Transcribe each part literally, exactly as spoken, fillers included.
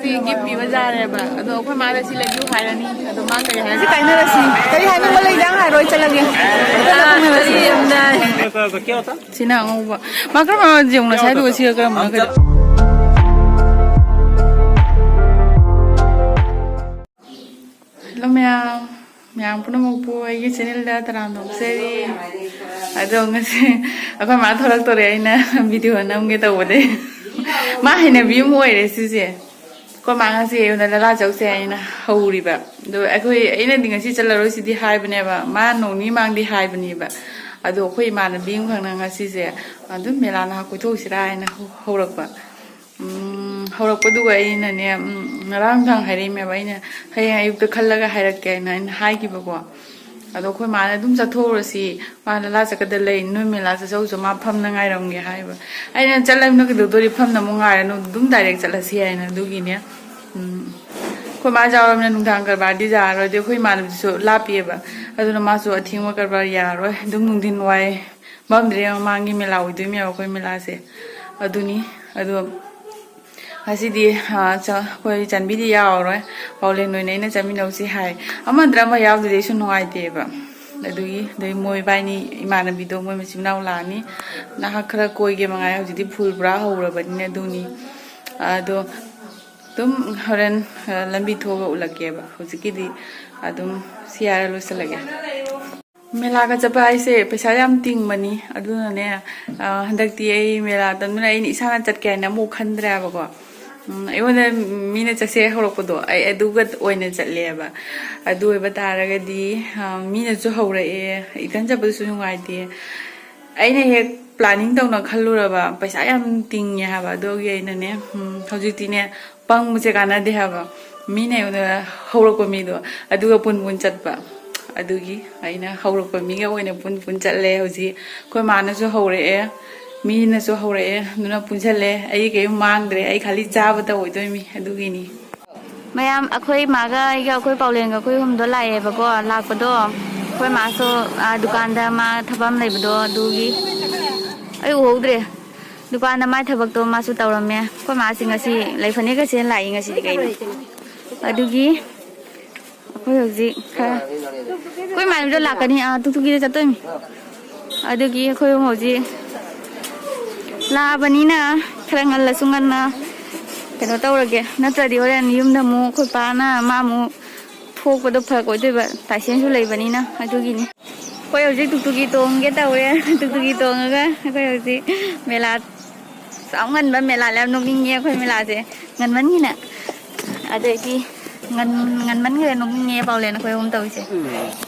ꯒꯤꯐ ꯄꯤꯕ ꯌꯥꯔꯦꯕ꯫ ꯑꯗꯣ ꯑꯩꯈꯣꯏ ꯃꯥꯗ ꯁꯤ ꯂꯩꯕꯤꯌꯨ ꯍꯥꯏꯔꯅꯤ꯫ ꯑꯗꯣ ꯃꯥ ꯀꯔꯤ ꯍꯥꯏꯔꯁꯤ? ꯀꯥꯏꯅꯔꯁꯤ꯫ ꯀꯔꯤ ꯍꯥꯏꯅꯤꯡꯕ ꯂꯩꯒꯦ ꯍꯥꯏꯔꯣ, ꯑꯩ ꯆꯠꯂꯒꯦ꯫ ꯑꯥ, ꯀꯔꯤ ꯑꯝꯗ꯫ ꯁꯤꯅ ꯑꯉꯧꯕ꯫ ꯃꯥ ꯀꯔꯝꯕ ꯌꯦꯡꯉꯨ, ꯉꯁꯥꯏꯗꯨꯒ ꯁꯤꯒ ꯀꯔꯝꯕꯅꯣ? ꯀꯩꯅꯣ? ꯍꯜꯂꯣ ꯃꯌꯥꯝ, ꯃꯌꯥꯝ ꯄꯨꯝꯅꯃꯛꯄꯨ ꯑꯩꯒꯤ ꯆꯦꯅꯦꯜꯗ ꯇꯔꯥꯝꯅ ꯑꯣꯛꯆꯔꯤ꯫ ꯑꯗꯣ ꯉꯁꯤ ꯑꯩꯈꯣꯏ ꯃꯥ ꯊꯣꯛꯂꯛꯇꯣꯔꯦ, ꯑꯩꯅ ꯚꯤꯗꯤꯑꯣ ꯅꯝꯒꯦ ꯇꯧꯕꯗꯩ꯫ ꯃꯥ ꯍꯩꯅꯕꯤ ꯑꯃ ꯑꯣꯏꯔꯦ ꯁꯤꯁꯦ꯫ ꯑꯩꯈꯣꯏ ꯃꯥ ꯉꯁꯤ ꯑꯩꯉꯣꯟꯗ ꯂꯂꯥ ꯆꯧꯁꯦ ꯍꯥꯏꯅ ꯍꯧꯔꯤꯕ꯫ ꯑꯗꯣ ꯑꯩꯈꯣꯏ, ꯑꯩꯅꯗꯤ ꯉꯁꯤ ꯆꯠꯂꯔꯣꯏ ꯁꯤꯗꯤ ꯍꯥꯏꯕꯅꯦꯕ, ꯃꯥ ꯅꯣꯡ ꯅꯤꯅꯤ ꯃꯥꯡꯗꯤ ꯍꯥꯏꯕꯅꯦꯕ꯫ ꯑꯗꯣ ꯑꯩꯈꯣꯏ ꯏꯃꯥꯟꯅꯕꯤ ꯑꯃꯈꯛꯅ ꯉꯁꯤꯁꯦ ꯑꯗꯨꯝ ꯃꯦꯂꯥ ꯅꯍꯥꯛ ꯀꯣꯏꯊꯣꯛꯎꯁꯤꯔꯥ ꯍꯥꯏꯅ ꯍꯧ-, ꯍꯧꯔꯛꯄ꯫ ꯎꯝ, ꯍꯧꯔꯛꯄꯗꯨꯒ ꯑꯩꯅꯅꯦ, ꯎꯝ, ꯉꯔꯥꯡ ꯅꯨꯡꯗꯥꯡ ꯍꯥꯏꯔꯛꯏꯃꯦꯕ, ꯑꯩꯅ ꯍꯌꯦꯡ ꯑꯌꯨꯛꯇ ꯈꯜꯂꯒ ꯍꯥꯏꯔꯛꯀꯦ ꯍꯥꯏꯅ ꯑꯩꯅ ꯍꯥꯏꯈꯤꯕꯀꯣ꯫ ꯑꯗꯣ ꯑꯩꯈꯣꯏ ꯃꯥꯅ ꯑꯗꯨꯝ ꯆꯠꯊꯣꯛꯎꯔꯁꯤ, ꯃꯥ ꯂꯂꯥ ꯆꯠꯀꯗ ꯂꯩ, ꯅꯣꯏ ꯃꯦꯂꯥ ꯆꯠꯆꯧꯁꯨ, ꯃꯥ ꯐꯝꯅ ꯉꯥꯏꯔꯝꯒꯦ ꯍꯥꯏꯕ꯫ ꯑꯩꯅ ꯆꯠꯂꯕꯅ ꯀꯩꯗꯧꯗꯣꯔꯤ, ꯐꯝꯅ ꯑꯃꯨꯛ ꯉꯥꯏꯔꯅꯨ, ꯑꯗꯨꯝ ꯗꯥꯏꯔꯦꯛ ꯆꯠꯂꯁꯤ ꯍꯥꯏꯅ꯫ ꯑꯗꯨꯒꯤꯅꯦ, ꯎꯝ, ꯑꯩꯈꯣꯏ ꯃꯥ ꯌꯥꯎꯔꯕꯅꯤꯅ ꯅꯨꯡꯗꯥꯡ ꯀꯔꯕꯥꯔꯗꯤ ꯌꯥꯔꯔꯣꯏ꯫ ꯑꯗꯩ ꯑꯩꯈꯣꯏ ꯏꯃꯥꯟꯅꯕꯤꯁꯨ ꯂꯥꯞꯄꯤꯑꯕ, ꯑꯗꯨꯅ ꯃꯥꯁꯨ ꯑꯊꯦꯡꯕ ꯀꯔꯕꯥꯔ ꯌꯥꯔꯔꯣꯏ꯫ ꯑꯗꯨꯝ ꯅꯨꯡꯊꯤꯟ ꯋꯥꯏ ꯃꯝꯗ꯭ꯔꯦ ꯃꯃꯥꯡꯒꯤ ꯃꯦꯂꯥ ꯑꯣꯏꯗꯣꯏꯅꯦꯕ ꯑꯩꯈꯣꯏ ꯃꯦꯂꯥꯁꯦ꯫ ꯑꯗꯨꯅꯤ꯫ ꯑꯗꯣ ꯉꯁꯤꯗꯤ, ꯑ, ꯆ-, ꯑꯩꯈꯣꯏ ꯆꯟꯕꯤꯗꯤ ꯌꯥꯎꯔꯔꯣꯏ, ꯄꯥꯎꯂꯦꯟ ꯑꯣꯏꯅ ꯑꯩꯅ ꯆꯠꯃꯤꯟꯅꯧꯁꯤ ꯍꯥꯏ꯫ ꯑꯃꯗ꯭ꯔ ꯑꯃ ꯌꯥꯎꯗ꯭ꯔꯗꯤ ꯑꯩꯁꯨ ꯅꯨꯡꯉꯥꯏꯇꯦꯕ꯫ ꯑꯗꯨꯒꯤ, ꯑꯗꯩ ꯃꯣꯏ ꯏꯕꯥꯏꯅꯤ, ꯏꯃꯥꯟꯅꯕꯤꯗꯣ, ꯃꯣꯏ ꯃꯆꯤꯟ ꯃꯅꯥꯎ ꯂꯥꯛꯑꯅꯤ꯫ ꯅꯍꯥꯛ ꯈꯔ ꯀꯣꯏꯒꯦ ꯃꯉꯥꯏ, ꯍꯧꯖꯤꯛꯇꯤ ꯐꯨꯜ ꯄꯨꯔꯥ ꯍꯧꯔꯕꯅꯤꯅ꯫ ꯑꯗꯨꯅꯤ꯫ ꯑꯗꯣ ꯑꯗꯨꯝ ꯍꯣꯔꯦꯟ, ꯑ, ꯂꯝꯕꯤ ꯊꯣꯛꯑꯒ ꯎꯠꯂꯛꯀꯦꯕ꯫ ꯍꯧꯖꯤꯛꯀꯤꯗꯤ ꯑꯗꯨꯝ ꯁꯤ ꯍꯥꯏꯔ ꯂꯣꯏꯁꯤꯜꯂꯒꯦ꯫ ꯃꯦꯂꯥꯒ ꯆꯠꯄ ꯍꯥꯏꯁꯦ ꯄꯩꯁꯥ ꯌꯥꯝ ꯇꯤꯡꯕꯅꯤ꯫ ꯑꯗꯨꯅꯅꯦ, ꯑ, ꯍꯟꯗꯛꯇꯤ ꯑꯩ ꯃꯦꯂꯥ ꯇꯝꯗꯨꯅ ꯑꯩꯅ ꯏꯁꯥꯅ ꯆꯠꯀꯦ ꯍꯥꯏꯅ ꯑꯃꯨꯛ ꯈꯟꯗ꯭ꯔꯦꯕꯀꯣ꯫ ꯎꯝ, ꯑꯩꯉꯣꯟꯗ ꯃꯤꯅ ꯆꯠꯁꯦ ꯍꯧꯔꯛꯄꯗꯣ, ꯑꯩ ꯑꯗꯨꯒ ꯑꯣꯏꯅ ꯆꯠꯂꯦꯕ꯫ ꯑꯗꯨ ꯑꯣꯏꯕ ꯇꯥꯔꯒꯗꯤ, ꯑ, ꯃꯤꯅꯁꯨ ꯍꯧꯔꯛꯑꯦ, ꯏꯊꯟ ꯆꯠꯄꯗꯨꯁꯨ ꯅꯨꯡꯉꯥꯏꯇꯦ꯫ ꯑꯩꯅ ꯍꯦꯛ ꯄ꯭ꯂꯥꯅꯤꯡ ꯇꯧꯅ ꯈꯜꯂꯨꯔꯕ, ꯄꯩꯁꯥ ꯌꯥꯝ ꯇꯤꯡꯉꯦ ꯍꯥꯏꯕ꯫ ꯑꯗꯨꯒꯤ ꯑꯩꯅꯅꯦ, ꯎꯝ, ꯍꯧꯖꯤꯛꯇꯤꯅꯦ, ꯄꯪꯕꯁꯦ ꯀꯥꯟꯅꯗꯦ ꯍꯥꯏꯕ꯫ ꯃꯤꯅ ꯑꯩꯉꯣꯟꯗ ꯍꯧꯔꯛꯄ ꯃꯤꯗꯣ, ꯑꯗꯨꯒ ꯄꯨꯟ ꯄꯨꯟ ꯆꯠꯄ꯫ ꯑꯗꯨꯒꯤ ꯑꯩꯅ ꯍꯧꯔꯛꯄ ꯃꯤꯒ ꯑꯣꯏꯅ ꯄꯨꯟ ꯄꯨꯟ ꯆꯠꯂꯦ ꯍꯧꯖꯤꯛ꯫ ꯑꯩꯈꯣꯏ ꯃꯥꯅꯁꯨ ꯍꯧꯔꯛꯑꯦ, ꯃꯤꯅꯁꯨ ꯍꯧꯔꯛꯑꯦ, ꯑꯗꯨꯅ ꯄꯨꯟꯁꯜꯂꯦ꯫ ꯑꯩ ꯀꯔꯤꯝ ꯃꯥꯡꯗ꯭ꯔꯦ, ꯑꯩ ꯈꯥꯂꯤ ꯆꯥꯕꯇ ꯑꯣꯏꯗꯣꯏꯃꯤ꯫ ꯑꯗꯨꯒꯤꯅꯤ꯫ ꯃꯌꯥꯝ, ꯑꯩꯈꯣꯏ ꯏꯃꯥꯒ ꯑꯩꯒ, ꯑꯩꯈꯣꯏ ꯄꯥꯎꯂꯦꯟꯒ, ꯑꯩꯈꯣꯏ ꯑꯍꯨꯝꯗꯣ ꯂꯥꯛꯑꯦꯕꯀꯣ꯫ ꯂꯥꯛꯄꯗꯣ ꯑꯩꯈꯣꯏ ꯃꯥꯁꯨ, ꯑꯥ, ꯗꯨꯀꯥꯟꯗ ꯃꯥ ꯊꯕꯛ ꯑꯃ ꯂꯩꯕꯗꯣ, ꯑꯗꯨꯒꯤ꯫ ꯑꯩ ꯎꯍꯧꯗ꯭ꯔꯦ꯫ ꯗꯨꯀꯥꯟꯗ ꯃꯥꯏ ꯊꯕꯛꯇꯣ ꯃꯥꯁꯨ ꯇꯧꯔꯝꯃꯦ꯫ ꯑꯩꯈꯣꯏ ꯃꯥꯁꯤ ꯉꯁꯤ ꯂꯩꯐꯅꯦꯒ ꯁꯦꯠ ꯂꯥꯛꯏ ꯉꯁꯤꯗꯤ ꯀꯩꯅꯣ꯫ ꯑꯗꯨꯒꯤ ꯑꯩꯈꯣꯏ ꯍꯧꯖꯤꯛ ꯈꯔ, ꯑꯩꯈꯣꯏ ꯃꯥꯟꯕꯤꯗꯣ ꯂꯥꯛꯀꯅꯤ꯫ ꯑꯥ, ꯇꯨꯛꯇꯨꯀꯤꯗ ꯆꯠꯇꯣꯏꯅꯤ꯫ ꯑꯗꯨꯒꯤ ꯑꯩꯈꯣꯏ ꯑꯍꯨꯝ ꯍꯧꯖꯤꯛ ꯂꯥꯛꯑꯕꯅꯤꯅ ꯈꯔ ꯉꯜꯂꯁꯨ ꯉꯟꯅ ꯀꯩꯅꯣ ꯇꯧꯔꯒꯦ, ꯅꯠꯇ꯭ꯔꯗꯤ ꯍꯣꯔꯦꯟ ꯌꯨꯝꯗ ꯑꯃꯨꯛ ꯑꯩꯈꯣꯏ ꯄꯥꯅ ꯃꯥ ꯑꯃꯨꯛ ꯊꯣꯛꯄꯗꯣ ꯐꯔꯛ ꯑꯣꯏꯗꯣꯏꯕ, ꯂꯥꯏꯁꯦꯟꯁꯁꯨ ꯂꯩꯕꯅꯤꯅ꯫ ꯑꯗꯨꯒꯤꯅꯤ꯫ ꯑꯩꯈꯣꯏ ꯍꯧꯖꯤꯛ ꯇꯨꯛꯇꯨꯀꯤ ꯇꯣꯡꯒꯦ ꯇꯧꯔꯦ꯫ ꯇꯨꯛꯇꯨꯀꯤ ꯇꯣꯡꯉꯒ ꯑꯩꯈꯣꯏ ꯍꯧꯖꯤꯛ ꯃꯦꯂꯥ, ꯆꯥꯎ ꯉꯟꯕ ꯃꯦꯂꯥ, ꯌꯥꯝ ꯅꯣꯛꯅꯤꯡꯉꯦ ꯑꯩꯈꯣꯏ ꯃꯦꯂꯥꯁꯦ꯫ ꯉꯟꯃꯟꯒꯤꯅ꯫ ꯑꯗꯩꯗꯤ ꯉꯟ-, ꯉꯟꯃꯟꯈ꯭ꯔꯦ, ꯅꯣꯛꯅꯤꯡꯉꯦ ꯄꯥꯎꯂꯦꯟ ꯑꯩꯈꯣꯏ ꯑꯍꯨꯝ ꯇꯧꯔꯤꯁꯦ꯫ ꯎꯝ꯫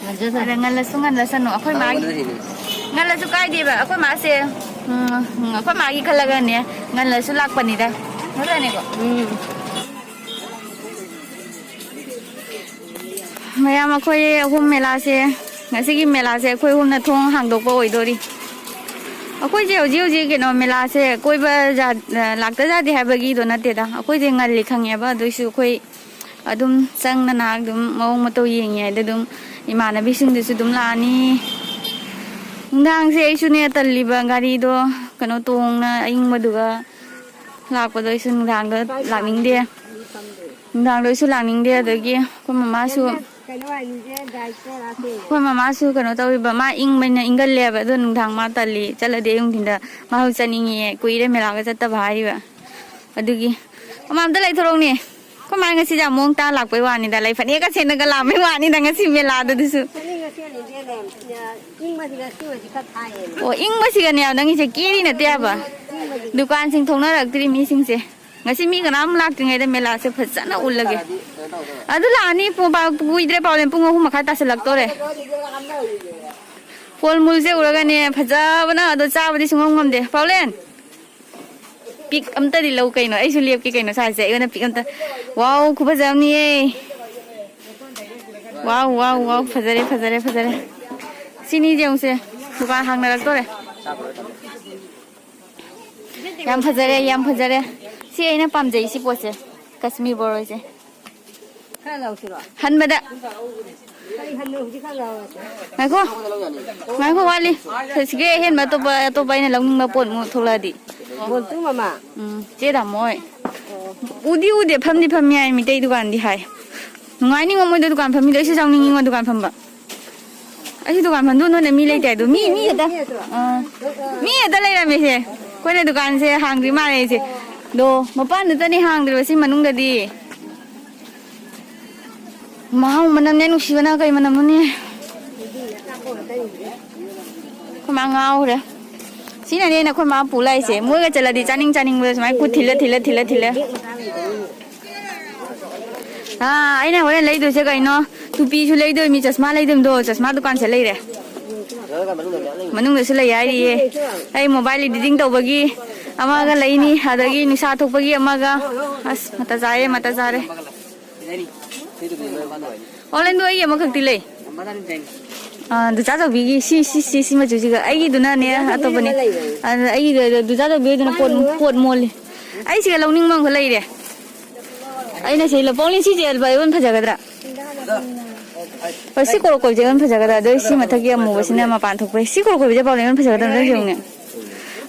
ꯑꯗ ꯉꯜꯂꯁꯨ ꯉꯜꯂꯁꯅꯨ ꯑꯩꯈꯣꯏ ꯃꯥꯒꯤ꯫ ꯉꯜꯂꯁꯨ ꯀꯥꯏꯗꯦꯕ ꯑꯩꯈꯣꯏ ꯃꯥꯁꯦ꯫ ꯎꯝ, ꯎꯝ, ꯑꯩꯈꯣꯏ ꯃꯥꯒꯤ ꯈꯜꯂꯒꯅꯦ ꯉꯜꯂꯁꯨ ꯂꯥꯛꯄꯅꯤꯗ꯫ ꯅꯠꯇ꯭ꯔꯅꯦꯀꯣ? ꯎꯝ꯫ ꯃꯌꯥꯝ ꯑꯩꯈꯣꯏ ꯑꯍꯨꯝ ꯃꯦꯂꯥꯁꯦ, ꯉꯁꯤꯒꯤ ꯃꯦꯂꯥꯁꯦ ꯑꯩꯈꯣꯏ ꯑꯍꯨꯝꯅ ꯊꯣꯡ ꯍꯥꯡꯗꯣꯛꯄ ꯑꯣꯏꯗꯣꯔꯤ꯫ ꯑꯩꯈꯣꯏꯁꯦ ꯍꯧꯖꯤꯛ ꯍꯧꯖꯤꯛ ꯀꯩꯅꯣ ꯃꯦꯂꯥꯁꯦ ꯀꯣꯏꯕ ꯖꯥ-, ꯂꯥꯛꯇ ꯌꯥꯗꯦ ꯍꯥꯏꯕꯒꯤꯗꯣ ꯅꯠꯇꯦꯗ꯫ ꯑꯩꯈꯣꯏꯁꯦ ꯉꯜꯂꯤ ꯈꯪꯉꯦꯕ, ꯑꯗꯨꯏꯁꯨ ꯑꯩꯈꯣꯏ ꯑꯗꯨꯝ ꯆꯪꯗꯅ ꯑꯗꯨꯝ ꯃꯑꯣꯡ ꯃꯇꯧ ꯌꯦꯡꯉꯦ꯫ ꯑꯗ ꯑꯗꯨꯝ ꯏꯃꯥꯟꯅꯕꯤꯁꯤꯡꯗꯨꯁꯨ ꯑꯗꯨꯝ ꯂꯥꯛꯑꯅꯤ꯫ ꯅꯨꯡꯗꯥꯡꯁꯦ ꯑꯩꯁꯨꯅꯦ ꯇꯜꯂꯤꯕ, ꯒꯥꯔꯤꯗꯣ ꯀꯩꯅꯣ ꯇꯣꯡꯅ ꯑꯏꯪꯕꯗꯨꯒ ꯂꯥꯛꯄꯗꯣ ꯑꯩꯁꯨ ꯅꯨꯡꯗꯥꯡꯗ ꯂꯥꯛꯅꯤꯡꯗꯦ꯫ ꯅꯨꯡꯗꯥꯡꯗ ꯑꯩꯁꯨ ꯂꯥꯛꯅꯤꯡꯗꯦ꯫ ꯑꯗꯒꯤ ꯑꯩꯈꯣꯏ ꯃꯃꯥꯁꯨ, ꯑꯩꯈꯣꯏ ꯃꯃꯥꯁꯨ ꯀꯩꯅꯣ ꯇꯧꯔꯤꯕ, ꯃꯥ ꯏꯪꯕꯅꯤꯅ ꯏꯪꯒꯜꯂꯦꯕ꯫ ꯑꯗꯣ ꯅꯨꯡꯗꯥꯡ ꯃꯥ ꯇꯜꯂꯤ, ꯆꯠꯂꯗꯤ ꯑꯌꯨꯛ ꯅꯨꯡꯊꯤꯟꯗ ꯃꯥꯁꯨ ꯆꯠꯅꯤꯡꯉꯦ, ꯀꯨꯏꯔꯦ ꯃꯦꯂꯥꯒ ꯆꯠꯇꯕ ꯍꯥꯏꯔꯤꯕ꯫ ꯑꯗꯨꯒꯤ ꯃꯃꯥ ꯑꯝꯇ ꯂꯩꯊꯣꯔꯛꯎꯅꯦ꯫ ꯑꯩꯈꯣꯏ ꯃꯥ ꯉꯁꯤꯁꯦ ꯌꯥꯝ ꯃꯑꯣꯡ ꯇꯥ ꯂꯥꯛꯄꯩ ꯋꯥꯅꯤꯗ, ꯂꯩ ꯐꯅꯦꯛꯀ ꯁꯦꯠꯅꯒ ꯂꯥꯛꯄꯩ ꯋꯥꯅꯤꯗ ꯉꯁꯤ ꯃꯦꯂꯥꯗꯨꯗꯁꯨ꯫ ꯏꯪꯕꯁꯤꯒꯅꯦ ꯅꯪꯒꯤꯁꯦ ꯀꯦꯔꯤ ꯅꯠꯇꯦ ꯍꯥꯏꯕ꯫ ꯗꯨꯀꯥꯟꯁꯤꯡ ꯊꯣꯛꯅꯔꯛꯇ꯭ꯔꯤ ꯃꯤꯁꯤꯡꯁꯦ꯫ ꯉꯁꯤ ꯃꯤ ꯀꯅꯥꯝ ꯂꯥꯛꯇ꯭ꯔꯤꯉꯩꯗ ꯃꯦꯂꯥꯁꯦ ꯐꯖꯅ ꯎꯠꯂꯒꯦ꯫ ꯑꯗꯨ ꯂꯥꯛꯑꯅꯤ, ꯄꯨ-, ꯄꯥ-, ꯀꯨꯏꯗ꯭ꯔꯦ ꯄꯥꯎꯂꯦꯟ, ꯄꯨꯡ ꯑꯍꯨꯝ ꯃꯈꯥꯏ ꯇꯥꯁꯤꯜꯂꯛꯇꯣꯔꯦ꯫ ꯐꯣꯜ ꯃꯨꯜꯁꯦ ꯎꯔꯒꯅꯦ ꯐꯖꯕꯅ ꯑꯗꯣ ꯆꯥꯕꯗꯤ ꯁꯨꯡꯉꯝ ꯉꯝꯗꯦ꯫ ꯄꯥꯎꯂꯦꯟ! ꯄꯤꯛ ꯑꯝꯇꯗꯤ ꯂꯧ ꯀꯩꯅꯣ, ꯑꯩꯁꯨ ꯂꯦꯞꯀꯦ ꯀꯩꯅꯣ ꯁ꯭ꯋꯥꯏꯁꯦ, ꯑꯩꯉꯣꯟꯗ ꯄꯤꯛ ꯑꯝꯇ꯫ ꯋꯥꯎ, ꯈꯨꯐꯖ ꯑꯃꯅꯤꯌꯦ꯫ ꯋꯥꯎ, ꯋꯥꯎ, ꯋꯥꯎ, ꯐꯖꯔꯦ, ꯐꯖꯔꯦ, ꯐꯖꯔꯦ꯫ ꯁꯤꯅꯤ ꯌꯦꯡꯉꯨꯁꯦ, ꯗꯨꯀꯥꯟ ꯍꯥꯡꯅꯔꯛꯇꯣꯔꯦ꯫ ꯌꯥꯝ ꯐꯖꯔꯦ, ꯌꯥꯝ ꯐꯖꯔꯦ꯫ ꯁꯤ ꯑꯩꯅ ꯄꯥꯝꯖꯩ, ꯁꯤ ꯄꯣꯠꯁꯦ, ꯀꯥꯁꯃꯤꯔ ꯕꯣꯔꯣꯏꯁꯦ꯫ ꯈꯔ ꯂꯧꯁꯤꯔꯣ? ꯍꯟꯕꯗ꯫ ꯀꯔꯤ ꯍꯟꯅꯣ ꯍꯧꯖꯤꯛ ꯈꯔ ꯂꯧꯔꯁꯦ꯫ ꯉꯥꯏꯈꯣ꯫ ꯉꯥꯏꯈꯣ, ꯋꯥꯠꯂꯤ꯫ ꯁꯤꯒꯤ ꯑꯍꯦꯟꯕ ꯑꯇꯣꯞꯄ, ꯑꯇꯣꯞꯄ ꯑꯩꯅ ꯂꯧꯅꯤꯡꯕ ꯄꯣꯠ ꯑꯃꯨꯛ ꯊꯣꯛꯂꯛꯑꯗꯤ꯫ ꯕꯣꯜꯇꯨ ꯃꯃꯥ꯫ ꯎꯝ, ꯆꯦ ꯇꯥꯃꯣ ꯍꯣꯏ꯫ ꯑꯣ꯫ ꯎꯗꯤ ꯎꯗꯦ, ꯐꯝꯗꯤ ꯐꯝꯃꯤ ꯍꯥꯏ, ꯃꯤꯇꯩ ꯗꯨꯀꯥꯟꯗꯤ ꯍꯥꯏ꯫ ꯅꯨꯡꯉꯥꯏꯅꯤꯡꯉꯣ ꯃꯣꯏꯗ ꯗꯨꯀꯥꯟ ꯐꯝꯃꯤꯗꯣ, ꯑꯩꯁꯨ ꯌꯥꯎꯅꯤꯡꯉꯤꯉꯣ ꯗꯨꯀꯥꯟ ꯐꯝꯕ꯫ ꯑꯩꯁꯨ ꯗꯨꯀꯥꯟ ꯐꯝꯗꯣ ꯅꯣꯏꯅ ꯃꯤ ꯂꯩꯇꯦ ꯍꯥꯏꯗꯣ꯫ ꯃꯤ, ꯃꯤ ꯈꯛꯇ꯫ ꯑꯥ꯫ ꯃꯤ ꯈꯛꯇ ꯂꯩꯔꯝꯃꯦꯁꯦ꯫ ꯑꯩꯈꯣꯏꯅ ꯗꯨꯀꯥꯟꯁꯦ ꯍꯥꯡꯗ꯭ꯔꯤ ꯃꯥꯜꯂꯦ ꯑꯩꯁꯦ꯫ ꯑꯗꯣ ꯃꯄꯥꯟꯗꯨꯗꯅꯤ ꯍꯥꯡꯗ꯭ꯔꯤꯕ, ꯁꯤ ꯃꯅꯨꯡꯗꯗꯤ꯫ ꯃꯍꯥꯎ ꯃꯅꯝꯅꯦ ꯅꯨꯡꯁꯤꯕꯅ ꯀꯩ ꯃꯅꯝꯅꯣꯅꯦ? ꯑꯩꯈꯣꯏ ꯃꯥ ꯉꯥꯎꯈ꯭ꯔꯦ꯫ ꯁꯤꯅꯅꯦ ꯑꯩꯅ ꯑꯩꯈꯣꯏ ꯃꯥ ꯄꯨ ꯂꯥꯛꯏꯁꯦ꯫ ꯃꯣꯏꯒ ꯆꯠꯂꯗꯤ ꯆꯥꯅꯤꯡ ꯆꯥꯅꯤꯡꯕꯗ ꯁꯨꯃꯥꯏꯅ ꯈꯨꯠ ꯊꯤꯜꯂ ꯊꯤꯜꯂ ꯊꯤꯜꯂ ꯊꯤꯜꯂꯦ꯫ ꯑꯥ, ꯑꯩꯅ ꯍꯣꯔꯦꯟ ꯂꯩꯗꯣꯏꯁꯦ ꯀꯩꯅꯣ? ꯇꯨꯄꯤꯁꯨ ꯂꯩꯗꯣꯏꯃꯤ, ꯆꯁꯃꯥ ꯂꯩꯗꯣꯏꯃꯤꯗꯣ, ꯆꯁꯃꯥ ꯗꯨꯀꯥꯟꯁꯦ ꯂꯩꯔꯦ꯫ ꯃꯅꯨꯡꯗꯁꯨ ꯂꯩ ꯍꯥꯏꯔꯤꯌꯦ꯫ ꯑꯩ ꯃꯣꯕꯥꯏꯜ ꯏꯗꯤꯇꯤꯡ ꯇꯧꯕꯒꯤ ꯑꯃꯒ ꯂꯩꯅꯤ, ꯑꯗꯒꯤ ꯅꯨꯡꯁꯥ ꯊꯣꯛꯄꯒꯤ ꯑꯃꯒ꯫ ꯑꯁ, ꯃꯇꯥ ꯆꯥꯔꯦ, ꯃꯇꯥ ꯆꯥꯔꯦ꯫ ꯑꯣꯟꯂꯥꯏꯟꯗꯣ ꯑꯩꯒꯤ ꯑꯃꯈꯛꯇꯤ ꯂꯩ꯫ ꯑꯥ, ꯗꯨꯆꯥ ꯆꯧꯕꯤꯒꯤ ꯁꯤ, ꯁꯤ, ꯁꯤ, ꯁꯤ ꯃꯆꯨꯁꯤꯒ꯫ ꯑꯩꯒꯤꯗꯨꯅꯅꯦ ꯑꯇꯣꯞꯄꯅꯦ꯫ ꯑꯗꯨ ꯑꯩꯒꯤꯗꯣ ꯗꯨꯆꯥ ꯆꯧꯕꯤ ꯑꯣꯏꯗꯨꯅ ꯄꯣꯠ, ꯄꯣꯠ ꯃꯣꯜꯂꯤ꯫ ꯑꯩ ꯁꯤꯒ ꯂꯧꯅꯤꯡꯕ ꯑꯃꯈꯛ ꯂꯩꯔꯦ꯫ ꯑꯩꯅ ꯁꯤ ꯂꯧ-, ꯄꯥꯎꯂꯤ, ꯁꯤꯁꯦ ꯑꯦꯜꯕꯥ ꯑꯣꯏꯅ ꯐꯖꯒꯗ꯭ꯔꯥ? ꯍꯣꯏ, ꯁꯤ ꯀꯣꯔꯣ ꯀꯣꯏꯁꯦ ꯑꯣꯏꯅ ꯐꯖꯒꯗ꯭ꯔꯥ? ꯑꯗꯣ ꯁꯤ ꯃꯊꯛꯀꯤ ꯑꯃꯨꯕꯁꯤꯅ ꯃꯄꯥꯟ ꯊꯣꯛꯄꯩ꯫ ꯁꯤ ꯀꯣꯔꯣ ꯀꯣꯏꯁꯦ ꯄꯥꯎꯂꯤ ꯑꯣꯏꯅ ꯐꯖꯒꯗ꯭ꯔꯥ? ꯅꯪ ꯌꯦꯡꯉꯨꯅꯦ꯫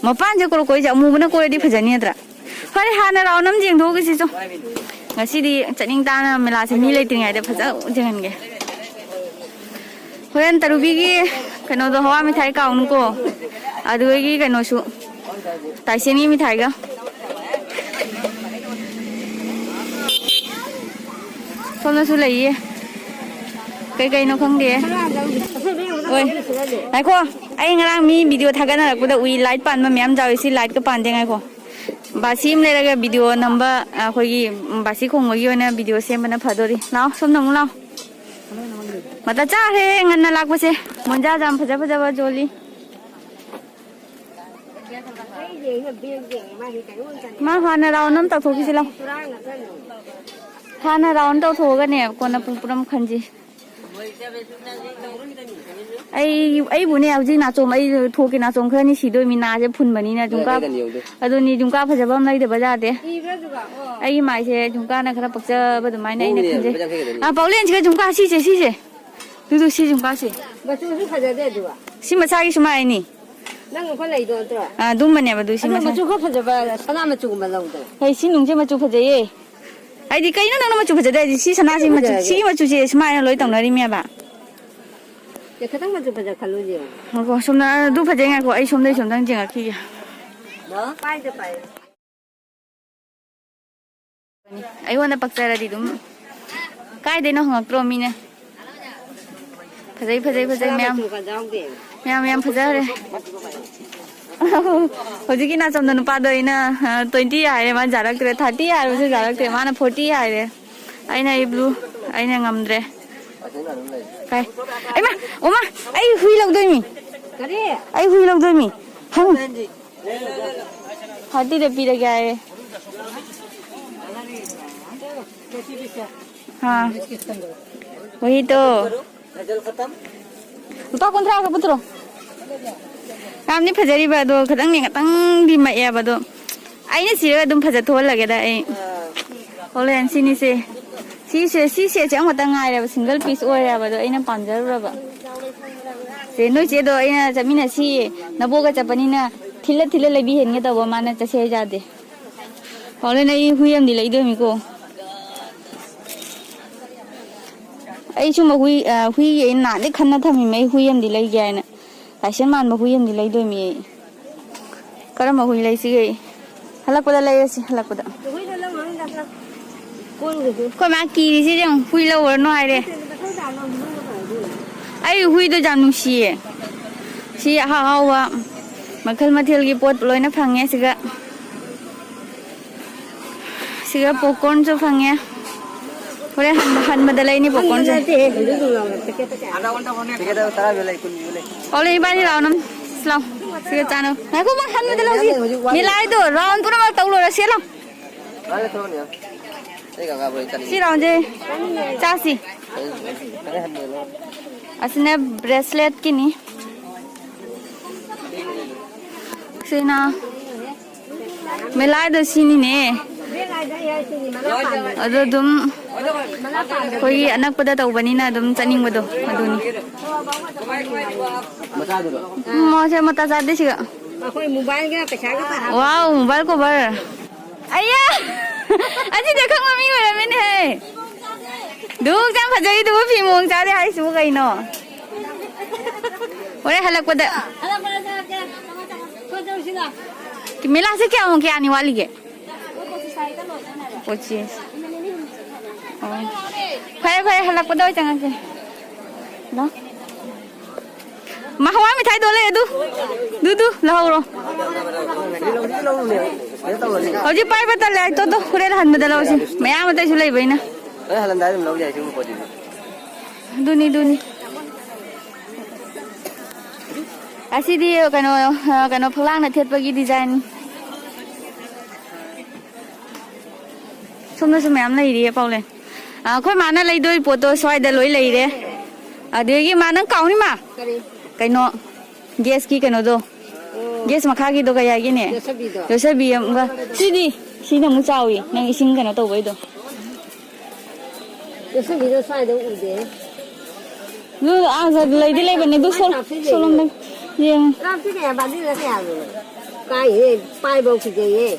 ꯃꯄꯥꯟꯁꯦ ꯀꯣꯔꯣ ꯀꯣꯏꯁꯦ ꯑꯃꯨꯕꯅ ꯀꯣꯏꯔꯗꯤ ꯐꯖꯅꯤ ꯅꯠꯇ꯭ꯔꯥ? ꯐꯔꯦ, ꯍꯥꯟꯅ ꯔꯥꯎꯟ ꯑꯃ ꯌꯦꯡꯊꯣꯛꯎꯒꯦ ꯁꯤꯁꯨ꯫ ꯉꯁꯤꯗꯤ ꯆꯠꯅꯤꯡ ꯇꯥꯅ ꯃꯦꯂꯥꯁꯦ ꯃꯤ ꯂꯩꯇ꯭ꯔꯤꯉꯩꯗ ꯐꯖ ꯌꯦꯡꯍꯟꯒꯦ꯫ ꯍꯣꯔꯦꯟ ꯇꯔꯨꯕꯤꯒꯤ ꯀꯩꯅꯣꯗꯣ, ꯍꯋꯥ ꯃꯤꯊꯥꯏ ꯀꯥꯎꯅꯨꯀꯣ꯫ ꯑꯗꯨꯒꯤ ꯀꯩꯅꯣꯁꯨ, ꯇꯥꯏꯁꯦꯟꯒꯤ ꯃꯤꯊꯥꯏꯒ꯫ ꯁꯣꯝꯗꯁꯨ ꯂꯩꯌꯦ꯫ ꯀꯩ ꯀꯩꯅꯣ ꯈꯪꯗꯦ꯫ ꯍꯣꯏ꯫ ꯉꯥꯏꯈꯣ꯫ ꯑꯩ ꯉꯔꯥꯡ ꯃꯤ ꯚꯤꯗꯤꯑꯣ ꯊꯥꯒꯠꯅꯔꯛꯄꯗ ꯎꯏ, ꯂꯥꯏꯠ ꯄꯥꯟꯕ ꯃꯌꯥꯝ ꯌꯥꯎꯏ꯫ ꯁꯤ ꯂꯥꯏꯠꯀ ꯄꯥꯟꯗꯦ꯫ ꯉꯥꯏꯈꯣ꯫ ꯕꯥꯁꯤ ꯑꯃ ꯂꯩꯔꯒ ꯚꯤꯗꯤꯑꯣ ꯅꯝꯕ, ꯑꯩꯈꯣꯏꯒꯤ ꯕꯥꯁꯤ ꯈꯣꯡꯕꯒꯤ ꯑꯣꯏꯅ ꯚꯤꯗꯤꯑꯣ ꯁꯦꯝꯕꯅ ꯐꯗꯣꯔꯤ꯫ ꯂꯥꯛꯑꯣ, ꯁꯣꯝꯗ ꯑꯃꯨꯛ ꯂꯥꯛꯑꯣ꯫ ꯃꯇꯥ ꯆꯥꯈ꯭ꯔꯦ ꯉꯟꯅ ꯂꯥꯛꯄꯁꯦ꯫ ꯃꯣꯟꯖꯥꯁꯨ ꯌꯥꯝ ꯐꯖ ꯐꯖꯕ ꯌꯣꯜꯂꯤ꯫ ꯃꯥ ꯍꯥꯟꯅ ꯔꯥꯎꯟ ꯑꯃ ꯇꯧꯊꯣꯛꯈꯤꯁꯤ ꯂꯥꯎ꯫ ꯍꯥꯟꯅ ꯔꯥꯎꯟ ꯇꯧꯊꯣꯛꯑꯒꯅꯦ, ꯀꯣꯟꯅ ꯄꯨꯡ ꯄꯨꯔꯥ ꯈꯟꯁꯤ꯫ ꯑꯩ ꯑꯩꯕꯨꯅꯦ ꯍꯧꯖꯤꯛ ꯅꯥꯆꯣꯝ, ꯑꯩ ꯊꯣꯛꯀꯦ, ꯅꯥꯆꯣꯝ ꯈꯔꯅꯤ ꯁꯤꯗꯣꯏꯃꯤ, ꯅꯥꯁꯦ ꯐꯨꯟꯕꯅꯤꯅ꯫ ꯖꯨꯝꯀꯥ, ꯀꯩꯅꯣ ꯌꯦꯡꯉꯨꯗꯣꯏ꯫ ꯑꯗꯨꯅꯤ, ꯖꯨꯝꯀꯥ ꯐꯖꯕ ꯑꯃ ꯂꯩꯗꯕ ꯌꯥꯗꯦ꯫ ꯏꯕ꯭ꯔꯥ ꯑꯗꯨꯒ? ꯑꯣ꯫ ꯑꯩꯒꯤ ꯃꯥꯏꯁꯦ ꯖꯨꯝꯀꯥꯅ ꯈꯔ ꯄꯛꯆꯕ ꯑꯗꯨꯃꯥꯏꯅ ꯑꯩꯅ ꯍꯣꯡꯅꯤ, ꯈꯟꯖꯩ꯫ ꯂꯨꯄꯥ ꯌꯥꯡꯈꯩ ꯈꯛꯇꯅꯤ꯫ ꯑꯥ, ꯄꯥꯎꯂꯦꯟꯁꯤꯒ ꯖꯨꯝꯀꯥ ꯁꯤꯁꯦ, ꯁꯤꯁꯦ꯫ ꯇꯨ, ꯇꯨ, ꯁꯤ ꯖꯨꯝꯀꯥꯁꯦ꯫ ꯃꯆꯨꯁꯨ ꯐꯖꯗꯦ ꯑꯗꯨꯒ꯫ ꯁꯤ ꯃꯁꯥꯒꯤ ꯁꯨꯃꯥꯏꯅꯤ꯫ ꯅꯪ ꯑꯩꯈꯣꯏ ꯂꯩꯗꯣ ꯅꯠꯇ꯭ꯔꯣ? ꯑꯥ, ꯑꯗꯨꯝꯕꯅꯦꯕ ꯑꯗꯨ ꯁꯤ ꯑꯗꯣ ꯃꯁꯥ꯫ ꯃꯆꯨ ꯈꯔ ꯐꯖꯕ ꯁꯅꯥ ꯃꯆꯨꯒꯨꯝꯕ ꯂꯧꯗꯅ꯫ ꯍꯣꯏ, ꯁꯤ ꯅꯨꯡꯁꯦ ꯃꯆꯨ ꯐꯖꯩꯌꯦ꯫ ꯑꯩꯗꯤ ꯀꯩꯅꯣ ꯅꯪꯅ ꯃꯆꯨ ꯐꯖꯗꯦ ꯍꯥꯏꯗꯤ? ꯁꯤ ꯁꯅꯥꯁꯤ ꯃꯆꯨ, ꯐꯖꯔꯒꯦ꯫ ꯁꯤꯒꯤ ꯃꯆꯨꯁꯦ ꯁꯨꯃꯥꯏꯅ ꯂꯣꯏ ꯇꯧꯅꯔꯤꯃꯦꯕ꯫ ꯑꯦ, ꯈꯤꯇꯪ ꯃꯆꯨ ꯐꯖ ꯈꯜꯂꯨꯁꯦ꯫ ꯉꯥꯏꯈꯣ, ꯁꯣꯝꯗ ꯑꯗꯨ ꯐꯖꯩ, ꯉꯥꯏꯈꯣ, ꯑꯩ ꯁꯣꯝꯗꯩ ꯁꯣꯝꯗꯪ ꯌꯦꯡꯉꯛꯈꯤꯒꯦ꯫ ꯄꯥꯏꯗ ꯄꯥꯏ꯫ ꯑꯩꯉꯣꯟꯗ ꯄꯛꯆꯔꯗꯤ ꯑꯗꯨꯝ ꯀꯥꯏꯗꯩꯅꯣ ꯍꯪꯉꯛꯇ꯭ꯔꯣ ꯃꯤꯅ? ꯐꯖꯩ, ꯐꯖꯩ, ꯐꯖꯩ ꯁꯅꯥ ꯃꯌꯥꯝ꯫ ꯃꯆꯨꯒ ꯌꯥꯎꯗꯦ꯫ ꯃꯌꯥꯝ, ꯃꯌꯥꯝ ꯐꯖꯈ꯭ꯔꯦ꯫ ꯍꯧꯖꯤꯛꯀꯤ ꯅꯥꯆꯣꯝꯗ ꯅꯨꯄꯥꯗꯣ ꯑꯩꯅ, ꯑ, twenty ꯍꯥꯏꯔꯦ, ꯃꯥ ꯌꯥꯔꯛꯇ꯭ꯔꯦ, thirty ꯍꯥꯏꯔꯁꯨ ꯌꯥꯔꯛꯇ꯭ꯔꯦ, ꯃꯥꯅ forty ꯍꯥꯏꯔꯦ꯫ ꯑꯩꯅ ꯑꯩ blue, ꯑꯩꯅ ꯉꯝꯗ꯭ꯔꯦ꯫ ꯀꯥꯏ? ꯑꯩꯃ, ꯑꯣꯃ, ꯑꯩ ꯍꯨꯏ ꯂꯧꯗꯣꯏꯃꯤ꯫ ꯀꯔꯤ? ꯑꯩ ꯍꯨꯏ ꯂꯧꯗꯣꯏꯃꯤ꯫ ꯍꯪ꯫ Thirtyꯗ ꯄꯤꯔꯒꯦ ꯍꯥꯏꯔꯦ꯫ ꯑꯥ꯫ ꯋꯥꯍꯤ ꯇꯣ꯫ ꯂꯨꯄꯥ ꯀꯨꯟꯊ꯭ꯔꯥ ꯈꯛ ꯄꯨꯊꯣꯔꯛꯑꯣ꯫ ꯌꯥꯝꯗꯤ ꯐꯖꯔꯤꯕ ꯑꯗꯣ, ꯈꯤꯇꯪꯅꯦ, ꯈꯤꯇꯪꯗꯤ ꯃꯛꯑꯦꯕ ꯑꯗꯣ꯫ ꯑꯩꯅ ꯁꯤꯔꯒ ꯑꯗꯨꯝ ꯐꯖ ꯊꯣꯛꯍꯜꯂꯒꯦꯗ ꯑꯩ꯫ ꯍꯣꯔꯦꯟ ꯁꯤꯅꯤꯁꯦ꯫ ꯁꯤꯁꯦ, ꯁꯤ setꯁꯦ ꯑꯃꯈꯛꯇꯪ ꯉꯥꯏꯔꯦꯕ, single piece ꯑꯣꯏꯔꯦꯕ ꯑꯗꯣ ꯑꯩꯅ ꯄꯥꯝꯖꯔꯨꯔꯕ꯫ ꯁꯦ, ꯅꯣꯏ ꯆꯦꯗꯣ ꯑꯩꯅ ꯆꯠꯃꯤꯟꯅꯁꯤ, ꯅꯕꯣꯛꯒ ꯆꯠꯄꯅꯤꯅ ꯊꯤꯜꯂ ꯊꯤꯜꯂ ꯂꯩꯕꯤꯍꯟꯒꯦ ꯇꯧꯕ, ꯃꯥꯅ ꯆꯠꯁꯦ ꯍꯥꯏ ꯌꯥꯗꯦ꯫ ꯍꯣꯔꯦꯟ ꯑꯩ ꯍꯨꯏ ꯑꯃꯗꯤ ꯂꯩꯗꯣꯏꯅꯤꯀꯣ꯫ ꯑꯩ ꯁꯨꯝꯕ ꯍꯨꯏ, ꯑ, ꯍꯨꯏꯒꯤ ꯑꯩ ꯅꯍꯥꯟꯗꯩ ꯈꯟꯅ ꯊꯝꯃꯤꯃꯦ, ꯑꯩ ꯍꯨꯏ ꯑꯃꯗꯤ ꯂꯩꯒꯦ ꯍꯥꯏꯅ꯫ ꯂꯥꯏꯁꯦꯟ ꯃꯥꯟꯕ ꯍꯨꯏ ꯑꯃꯗꯤ ꯂꯩꯗꯣꯏꯃꯤ ꯑꯩ꯫ ꯀꯔꯝꯕ ꯍꯨꯏ ꯂꯩꯁꯤꯒꯦ? ꯍꯜꯂꯛꯄꯗ ꯂꯩꯔꯁꯤ, ꯍꯜꯂꯛꯄꯗ꯫ ꯀꯣꯟꯒꯤꯁꯨ꯫ ꯑꯩꯈꯣꯏ ꯃꯥ ꯀꯤꯔꯤꯁꯤ ꯌꯦꯡꯉꯨ, ꯍꯨꯏ ꯂꯧꯔꯅꯨ ꯍꯥꯏꯔꯦ꯫ ꯑꯩ ꯍꯨꯏꯗꯣ ꯌꯥꯝ ꯅꯨꯡꯁꯤꯌꯦ꯫ ꯁꯤ ꯑꯍꯥꯎ ꯑꯍꯥꯎꯕ ꯃꯈꯜ ꯃꯊꯦꯜꯒꯤ ꯄꯣꯠ ꯂꯣꯏꯅ ꯐꯪꯉꯦ ꯁꯤꯒ꯫ ꯁꯤꯒ popcornꯁꯨ ꯐꯪꯉꯦ꯫ ꯍꯣꯔꯦꯟ ꯍꯟꯕ, ꯍꯟꯕꯗ ꯂꯩꯅꯤ popcornꯁꯦ꯫ ꯅꯠꯇꯦꯍꯦ, ꯍꯧꯖꯤꯛ ꯑꯗꯨꯝ ꯂꯥꯎꯔꯦ꯫ Packet, packet. ꯑꯣꯂꯦ, ꯏꯕꯥꯅꯤ ꯂꯥꯛꯑꯣ ꯅꯪ꯫ ꯂꯥꯎ꯫ ꯁꯤꯒ ꯆꯥꯅꯕ꯫ ꯉꯥꯏꯈꯣ, ꯃꯥ ꯍꯟꯕꯗ ꯂꯧꯁꯤ꯫ ꯃꯤꯂꯥꯏꯗꯣ round ꯄꯨꯝꯅꯃꯛ ꯇꯧ ꯂꯣꯏꯔ ꯁꯦ ꯂꯥꯎ꯫ ꯁꯤ ꯔꯥꯎꯟꯁꯦ ꯆꯥꯁꯤ꯫ ꯑꯁꯤꯅ ꯕ꯭ꯔꯦꯁꯂꯦꯠꯀꯤꯅꯤ꯫ ꯁꯤꯅ ꯃꯦꯂꯥꯗꯣ ꯁꯤꯅꯤꯅꯦ꯫ ꯑꯗꯣ ꯑꯗꯨꯝ ꯑꯩꯈꯣꯏꯒꯤ ꯑꯅꯛꯄꯗ ꯇꯧꯕꯅꯤꯅ ꯑꯗꯨꯝ ꯆꯠꯅꯤꯡꯕꯗꯣ ꯑꯗꯨꯅꯤ꯫ ꯎꯝ, ꯃꯥꯁꯦ ꯃꯇꯥ ꯆꯥꯗꯦ ꯁꯤꯒ꯫ ꯑꯩꯈꯣꯏ ꯃꯣꯕꯥꯏꯜꯒ ꯄꯩꯁꯥꯒ ꯄꯥꯍꯥ-, ꯋꯥꯎ, ꯃꯣꯕꯥꯏꯜ ꯀꯣꯚꯔ꯫ ꯑꯌꯥ! ꯑꯁꯤꯗ ꯈꯪꯕ ꯃꯤ ꯑꯣꯏꯔꯝꯃꯤꯅꯦꯍꯦ꯫ ꯗꯨꯛ ꯌꯥꯝ ꯐꯖꯩꯗꯨꯕꯨ ꯐꯤ ꯃꯑꯣꯡ ꯆꯥꯗꯦ ꯍꯥꯏꯁꯤꯕꯨ ꯀꯩꯅꯣ? ꯍꯣꯔꯦꯟ ꯍꯜꯂꯛꯄꯗ꯫ ꯃꯦꯂꯥꯁꯦ ꯀꯌꯥꯃꯨꯛ, ꯀꯌꯥꯅꯤ ꯋꯥꯠꯂꯤꯒꯦ? ꯄꯣꯆꯤꯁ꯫ ꯑꯣ꯫ ꯐꯔꯦ, ꯐꯔꯦ, ꯍꯜꯂꯛꯄꯗ ꯑꯣꯏ ꯆꯪꯉꯛꯀꯦ꯫ ꯂꯥꯎ꯫ ꯃꯥ ꯍꯋꯥꯏ ꯃꯤꯊꯥꯏꯗꯣ ꯂꯩ ꯑꯗꯨ꯫ ꯑꯗꯨ, ꯑꯗꯨ ꯂꯧꯍꯧꯔꯣ꯫ ꯍꯧꯖꯤꯛ ꯄꯥꯏꯕ ꯇꯜꯂꯦ, ꯑꯩ ꯇꯣ, ꯇꯣ, ꯍꯣꯔꯦꯟ ꯍꯟꯕꯗ ꯂꯧꯔꯁꯤ꯫ ꯃꯌꯥꯝ ꯑꯇꯩꯁꯨ ꯂꯩꯕꯅꯤꯅ꯫ ꯍꯣꯔꯦꯟ ꯍꯜꯂꯝꯗꯥꯏꯗ ꯑꯗꯨꯝ ꯂꯧ ꯌꯥꯏ ꯁꯤꯒꯨꯝꯕ ꯄꯣꯠꯁꯤꯗꯤ꯫ ꯑꯗꯨꯅꯤ, ꯑꯗꯨꯅꯤ꯫ ꯑꯁꯤꯗꯤ ꯀꯩꯅꯣ, ꯑ, ꯀꯩꯅꯣ ꯐꯛꯂꯥꯡꯅ ꯊꯦꯠꯄꯒꯤ ꯗꯤꯖꯥꯏꯟ꯫ ꯁꯣꯝꯗꯁꯨ ꯃꯌꯥꯝ ꯂꯩꯔꯤꯌꯦ, ꯄꯥꯎꯂꯦꯟ꯫ ꯑ, ꯑꯩꯈꯣꯏ ꯃꯥꯅ ꯂꯩꯗꯣꯏ ꯄꯣꯠꯇꯣ ꯁ꯭ꯋꯥꯏꯗ ꯂꯣꯏ ꯂꯩꯔꯦ꯫ ꯑꯗꯨꯗꯒꯤ ꯃꯥ ꯅꯪ ꯀꯥꯎꯅꯤ ꯃꯥ꯫ ꯀꯔꯤ? ꯀꯩꯅꯣ, ꯒꯦꯁꯀꯤ ꯀꯩꯅꯣꯗꯣ꯫ ꯑꯣ꯫ ꯒꯦꯁ ꯃꯈꯥꯒꯤꯗꯣ ꯀꯩ ꯍꯥꯏꯒꯦꯅꯦ? ꯌꯣꯠꯁꯕꯤꯗꯣ꯫ ꯌꯣꯠꯁꯕꯤ ꯑꯃꯒ꯫ ꯁꯤꯗꯤ, ꯁꯤꯅ ꯑꯃꯨꯛ ꯆꯥꯎꯏ꯫ ꯅꯪ ꯏꯁꯤꯡ ꯀꯩꯅꯣ ꯇꯧꯕꯩꯗꯣ꯫ ꯌꯣꯠꯁꯕꯤꯗꯣ ꯁ꯭ꯋꯥꯏꯗ ꯎꯗꯦ꯫ ꯑꯗꯨ, ꯑꯥ, ꯂꯩꯗꯤ ꯂꯩꯕꯅꯦ, ꯑꯗꯨ ꯁꯣ-, ꯁꯣꯂꯣꯝꯗ ꯌꯦꯡꯉꯨ꯫ ꯀꯌꯥ ꯕꯥꯗꯤꯗ ꯀꯌꯥꯅꯣ? ꯀꯥꯏꯍꯦ, ꯄꯥꯏꯕꯧ ꯀꯤꯖꯩꯌꯦ꯫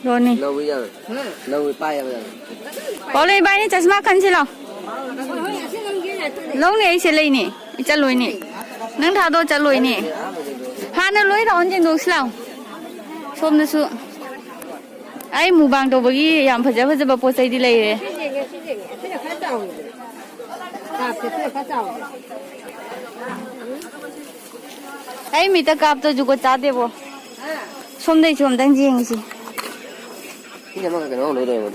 ꯔꯣꯅꯤ꯫ ꯂꯧꯕ ꯌꯥꯔꯣꯏ꯫ ꯍꯥ? ꯂꯧꯕ ꯄꯥꯏ ꯌꯥꯕ ꯌꯥꯔꯣꯏ꯫ ꯄꯥꯎꯂꯦꯟ ꯏꯕꯥꯅꯤ ꯆꯁꯃꯥ ꯈꯟꯁꯤ ꯂꯥꯎ꯫ ꯍꯣꯏ, ꯍꯣꯏ, ꯑꯁꯤ ꯂꯧꯒꯦ ꯉꯥꯛꯇꯅꯦ꯫ ꯂꯧꯅꯤ, ꯑꯩꯁꯦ ꯂꯩꯅꯤ꯫ ꯑꯩ ꯆꯠꯂꯣꯏꯅꯤ꯫ ꯅꯪ ꯊꯥꯗꯣꯛ ꯆꯠꯂꯣꯏꯅꯤ꯫ ꯍꯥꯟꯅ ꯂꯣꯏ ꯔꯥꯎꯟ ꯌꯦꯡꯗꯣꯛꯁꯤ ꯂꯥꯎ꯫ ꯁꯣꯝꯗꯁꯨ꯫ ꯑꯩ ꯃꯨꯛꯕꯥꯡ ꯇꯧꯕꯒꯤ ꯌꯥꯝ ꯐꯖ ꯐꯖꯕ ꯄꯣꯠ ꯆꯩꯗꯤ ꯂꯩꯔꯦ꯫ ꯁꯤ ꯌꯦꯡꯉꯦ, ꯁꯤ ꯌꯦꯡꯉꯦ꯫ ꯑꯁꯤꯅ ꯈꯔ ꯆꯥꯎꯋꯤꯗꯅ꯫ ꯀꯥꯞꯁꯦ, ꯁꯤꯅ ꯈꯔ ꯆꯥꯎꯋꯤꯗꯅ꯫ ꯑꯩ ꯃꯤꯠꯇ ꯀꯥꯞꯇ ꯖꯨꯒꯣꯠ ꯆꯥꯗꯦꯕꯣ꯫ ꯁꯣꯝꯗꯩꯁꯨ ꯑꯝꯇꯪ ꯌꯦꯡꯉꯁꯤ꯫ ꯁꯤ ꯑꯃꯈꯛ ꯀꯩꯅꯣ ꯂꯧꯗꯣꯏꯕ꯫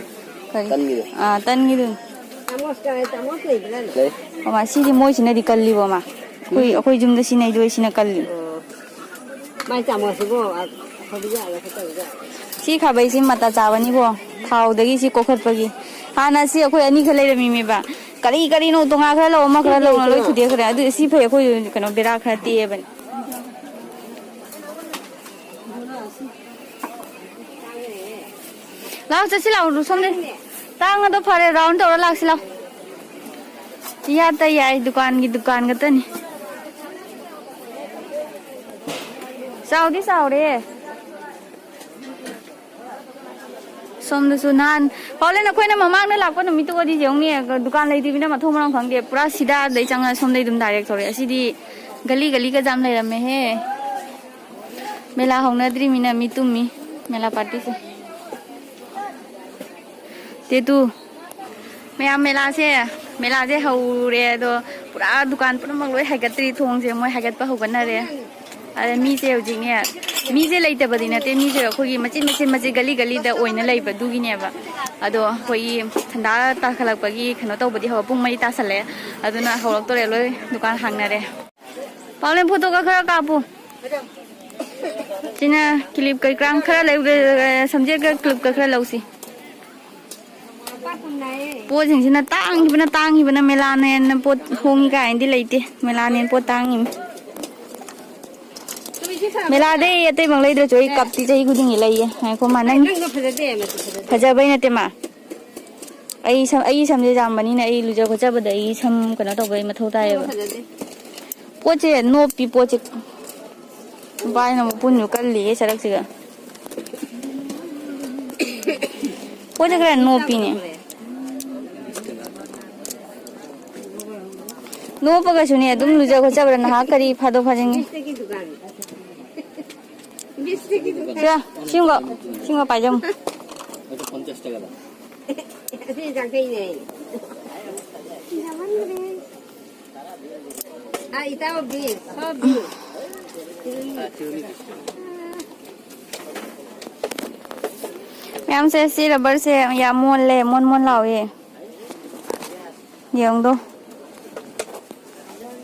ꯀꯔꯤ? ꯇꯟꯒꯤꯗꯣ꯫ ꯑꯥ, ꯇꯟꯒꯤꯗꯨꯅꯤ꯫ ꯆꯥꯃꯁ ꯀ-, ꯆꯥꯃꯁ ꯂꯩꯕ꯭ꯔꯥꯅꯦ? ꯂꯩ꯫ ꯑꯣ, ꯃꯥ ꯁꯤꯗꯤ ꯃꯣꯏꯁꯤꯅꯗꯤ ꯀꯜꯂꯤꯕꯣ ꯃꯥ꯫ ꯑꯩꯈꯣꯏ, ꯎꯝ꯫ ꯑꯩꯈꯣꯏ ꯌꯨꯝꯗ ꯁꯤꯖꯤꯟꯅꯩꯗꯣ ꯁꯤꯅ ꯀꯜꯂꯤ꯫ ꯑꯣ꯫ ꯃꯥꯏ ꯆꯥꯃꯁꯁꯤꯕꯨ, ꯑ, ꯑꯐꯕ ꯖꯥꯠꯂ ꯐꯠꯇꯕ ꯖꯥꯠꯂ? ꯁꯤ ꯈꯥꯕꯩꯁꯤ ꯃꯇꯥ ꯆꯥꯕꯅꯤꯕꯣ꯫ ꯊꯥꯎꯗꯒꯤ ꯁꯤ ꯀꯣꯛꯈꯠꯄꯒꯤ꯫ ꯍꯥꯟꯅ ꯁꯤ ꯑꯩꯈꯣꯏ ꯑꯅꯤꯈꯛ ꯂꯩꯔꯝꯃꯤꯃꯦꯕ꯫ ꯀꯔꯤ ꯀꯔꯤꯅꯣ ꯇꯣꯉꯥ ꯈꯔ ꯂꯧ, ꯑꯃ ꯈꯔ ꯂꯧꯅ ꯂꯣꯏ ꯊꯨꯗꯦꯛꯈ꯭ꯔꯦ꯫ ꯑꯗꯨ ꯁꯤ ꯐꯩ, ꯑꯩꯈꯣꯏ ꯀꯩꯅꯣ ꯕꯦꯔꯥ ꯈꯔ ꯇꯦꯛꯑꯕꯅꯤ꯫ ꯂꯥꯛꯑꯣ, ꯆꯠꯁꯤ ꯂꯥꯛꯑꯣ, ꯁꯣꯝꯗ꯫ ꯇꯥꯡꯉꯗꯣ ꯐꯔꯦ, ꯔꯥꯎꯟ ꯇꯧꯔ ꯂꯥꯛꯁꯤ ꯂꯥꯛꯑꯣ꯫ ꯏꯌꯥꯇ ꯌꯥꯏ, ꯗꯨꯀꯥꯟꯒꯤ ꯗꯨꯀꯥꯟ ꯈꯛꯇꯅꯤ꯫ ꯆꯥꯎꯗꯤ ꯆꯥꯎꯔꯦ꯫ ꯁꯣꯝꯗꯁꯨ ꯅꯍꯥꯟ ꯄꯥꯎꯂꯦꯟ ꯑꯩꯈꯣꯏꯅ ꯃꯃꯥꯡꯗ ꯂꯥꯛꯄ ꯅꯨꯃꯤꯠꯇꯨꯒꯗꯤ ꯌꯦꯡꯉꯨꯅꯦ, ꯗꯨꯀꯥꯟ ꯂꯩꯇ꯭ꯔꯤꯕꯅꯤꯅ ꯃꯊꯣꯡ ꯃꯔꯝ ꯈꯪꯗꯦ꯫ ꯄꯨꯔꯥ ꯁꯤꯗꯥꯗꯩ ꯆꯪꯉ ꯁꯣꯝꯗꯩ ꯑꯗꯨꯝ ꯗꯥꯏꯔꯦꯛ ꯊꯧꯔꯛꯑꯦ꯫ ꯑꯁꯤꯗꯤ ꯒꯂꯤ ꯒꯂꯤꯒ ꯖꯥꯝ ꯂꯩꯔꯝꯃꯦꯍꯦ꯫ ꯃꯦꯂꯥ ꯍꯧꯅꯗ꯭ꯔꯤꯃꯤꯅ ꯃꯤ ꯇꯨꯝꯃꯤ, ꯃꯦꯂꯥ ꯄꯥꯔꯇꯤꯁꯦ꯫ ꯇꯦꯇꯨ꯫ ꯃꯌꯥꯝ ꯃꯦꯂꯥꯁꯦ, ꯃꯦꯂꯥꯁꯦ ꯍꯧꯔꯦ ꯑꯗꯣ ꯄꯨꯔꯥ ꯗꯨꯀꯥꯟ ꯄꯨꯝꯅꯃꯛ ꯂꯣꯏ ꯍꯥꯏꯒꯠꯇ꯭ꯔꯤ, ꯊꯣꯡꯁꯦ ꯃꯣꯏ ꯍꯥꯏꯒꯠꯄ ꯍꯧꯒꯠꯅꯔꯦ꯫ ꯑꯗ ꯃꯤꯁꯦ ꯍꯧꯖꯤꯛꯅꯦ, ꯃꯤꯁꯦ ꯂꯩꯇꯕꯗꯤ ꯅꯠꯇꯦ, ꯃꯤꯁꯦ ꯑꯩꯈꯣꯏꯒꯤ ꯃꯆꯤꯟ ꯃꯆꯤꯟ ꯃꯆꯤꯟ ꯒꯂꯤ ꯒꯂꯤꯗ ꯑꯣꯏꯅ ꯂꯩꯕꯗꯨꯒꯤꯅꯦꯕ꯫ ꯑꯗꯣ ꯑꯩꯈꯣꯏꯒꯤ ꯁꯟꯗꯥ ꯇꯥꯈꯠꯂꯛꯄꯒꯤ ꯀꯩꯅꯣ ꯇꯧꯕꯗꯤ ꯍꯧꯔ ꯄꯨꯡ ꯃꯔꯤ ꯇꯥꯁꯜꯂꯛꯑꯦ꯫ ꯑꯗꯨꯅ ꯍꯧꯔꯛꯇꯣꯔꯦ, ꯂꯣꯏ ꯗꯨꯀꯥꯟ ꯍꯥꯡꯅꯔꯦ꯫ ꯄꯥꯎꯂꯦꯟ ꯐꯣꯇꯣꯒ ꯈꯔ ꯀꯥꯞꯄꯨ꯫ ꯁꯤꯅ ꯀ꯭ꯂꯤꯞ ꯀꯩꯀꯥ ꯈꯔ ꯂꯩ, ꯁꯝꯖꯦꯠꯀ ꯀ꯭ꯂꯤꯞꯀ ꯈꯔ ꯂꯧꯁꯤ꯫ ꯄꯣꯠꯁꯤꯡꯁꯤꯅ ꯇꯥꯡꯈꯤꯕꯅ ꯇꯥꯡꯈꯤꯕꯅ, ꯃꯦꯂꯥꯅ ꯍꯦꯟꯅ ꯄꯣꯠ ꯍꯣꯡꯉꯤ ꯀꯥꯏꯅꯗꯤ ꯂꯩꯇꯦ, ꯃꯦꯂꯥꯅ ꯍꯦꯟꯅ ꯄꯣꯠ ꯇꯥꯡꯉꯤꯅꯤ꯫ ꯃꯦꯂꯥꯗꯩ ꯑꯇꯩꯃꯛ ꯂꯩꯗ꯭ꯔꯁꯨ ꯑꯩ ꯀꯞꯇꯤ ꯆꯍꯤ ꯈꯨꯗꯤꯡꯒꯤ ꯂꯩꯌꯦ꯫ ꯉꯥꯏꯈꯣ ꯃꯥ, ꯅꯪ ꯅꯪꯗꯣ ꯐꯖꯗꯦ, ꯃꯆꯨ ꯐꯖꯗꯦ꯫ ꯐꯖꯕꯩ ꯅꯠꯇꯦ ꯃꯥ, ꯑꯩ ꯁꯝ, ꯑꯩꯒꯤ ꯁꯝꯁꯦ ꯌꯥꯝꯕꯅꯤꯅ ꯑꯩ ꯂꯨꯖ ꯈꯣꯠꯆꯕꯗ ꯑꯩ ꯁꯝ ꯀꯩꯅꯣ ꯇꯧꯕꯩ ꯃꯊꯧ ꯅꯪꯗꯣ ꯇꯥꯏꯌꯦꯕ꯫ ꯐꯖꯗꯦ꯫ ꯄꯣꯠꯁꯦ ꯅꯣꯞꯄꯤ, ꯄꯣꯠꯁꯦ ꯄꯥꯏꯅ ꯃꯄꯨꯟꯁꯨ ꯀꯜꯂꯤꯌꯦ ꯁꯔꯛꯁꯤꯒ꯫ ꯄꯣꯠꯁꯦ ꯈꯔ ꯅꯣꯞꯄꯤꯅꯦ꯫ ꯅꯣꯞꯄꯒꯁꯨꯅꯦ ꯑꯗꯨꯝ ꯂꯨꯖ ꯈꯣꯠꯆꯕꯗ ꯅꯍꯥꯛ ꯀꯔꯤ ꯐꯥꯗꯣꯛ ꯐꯥꯖꯤꯟꯒꯦ꯫ ꯁꯤꯒ, ꯁꯤꯃꯒ, ꯁꯤꯃꯒ ꯄꯥꯏꯖꯃꯨ꯫ ꯑꯁꯤ ꯌꯥꯡꯈꯩꯅꯦ꯫ ꯑꯥ, ꯏꯇꯥꯎꯕꯤ, ꯁꯣꯝꯕꯤ꯫ ꯃꯌꯥꯝꯁꯦ ꯁꯤ ꯔꯕꯔꯁꯦ ꯌꯥꯝ ꯃꯣꯜꯂꯦ, ꯃꯣꯟ ꯃꯣꯟ ꯂꯥꯎꯋꯦ꯫ ꯌꯦꯡꯗꯣ꯫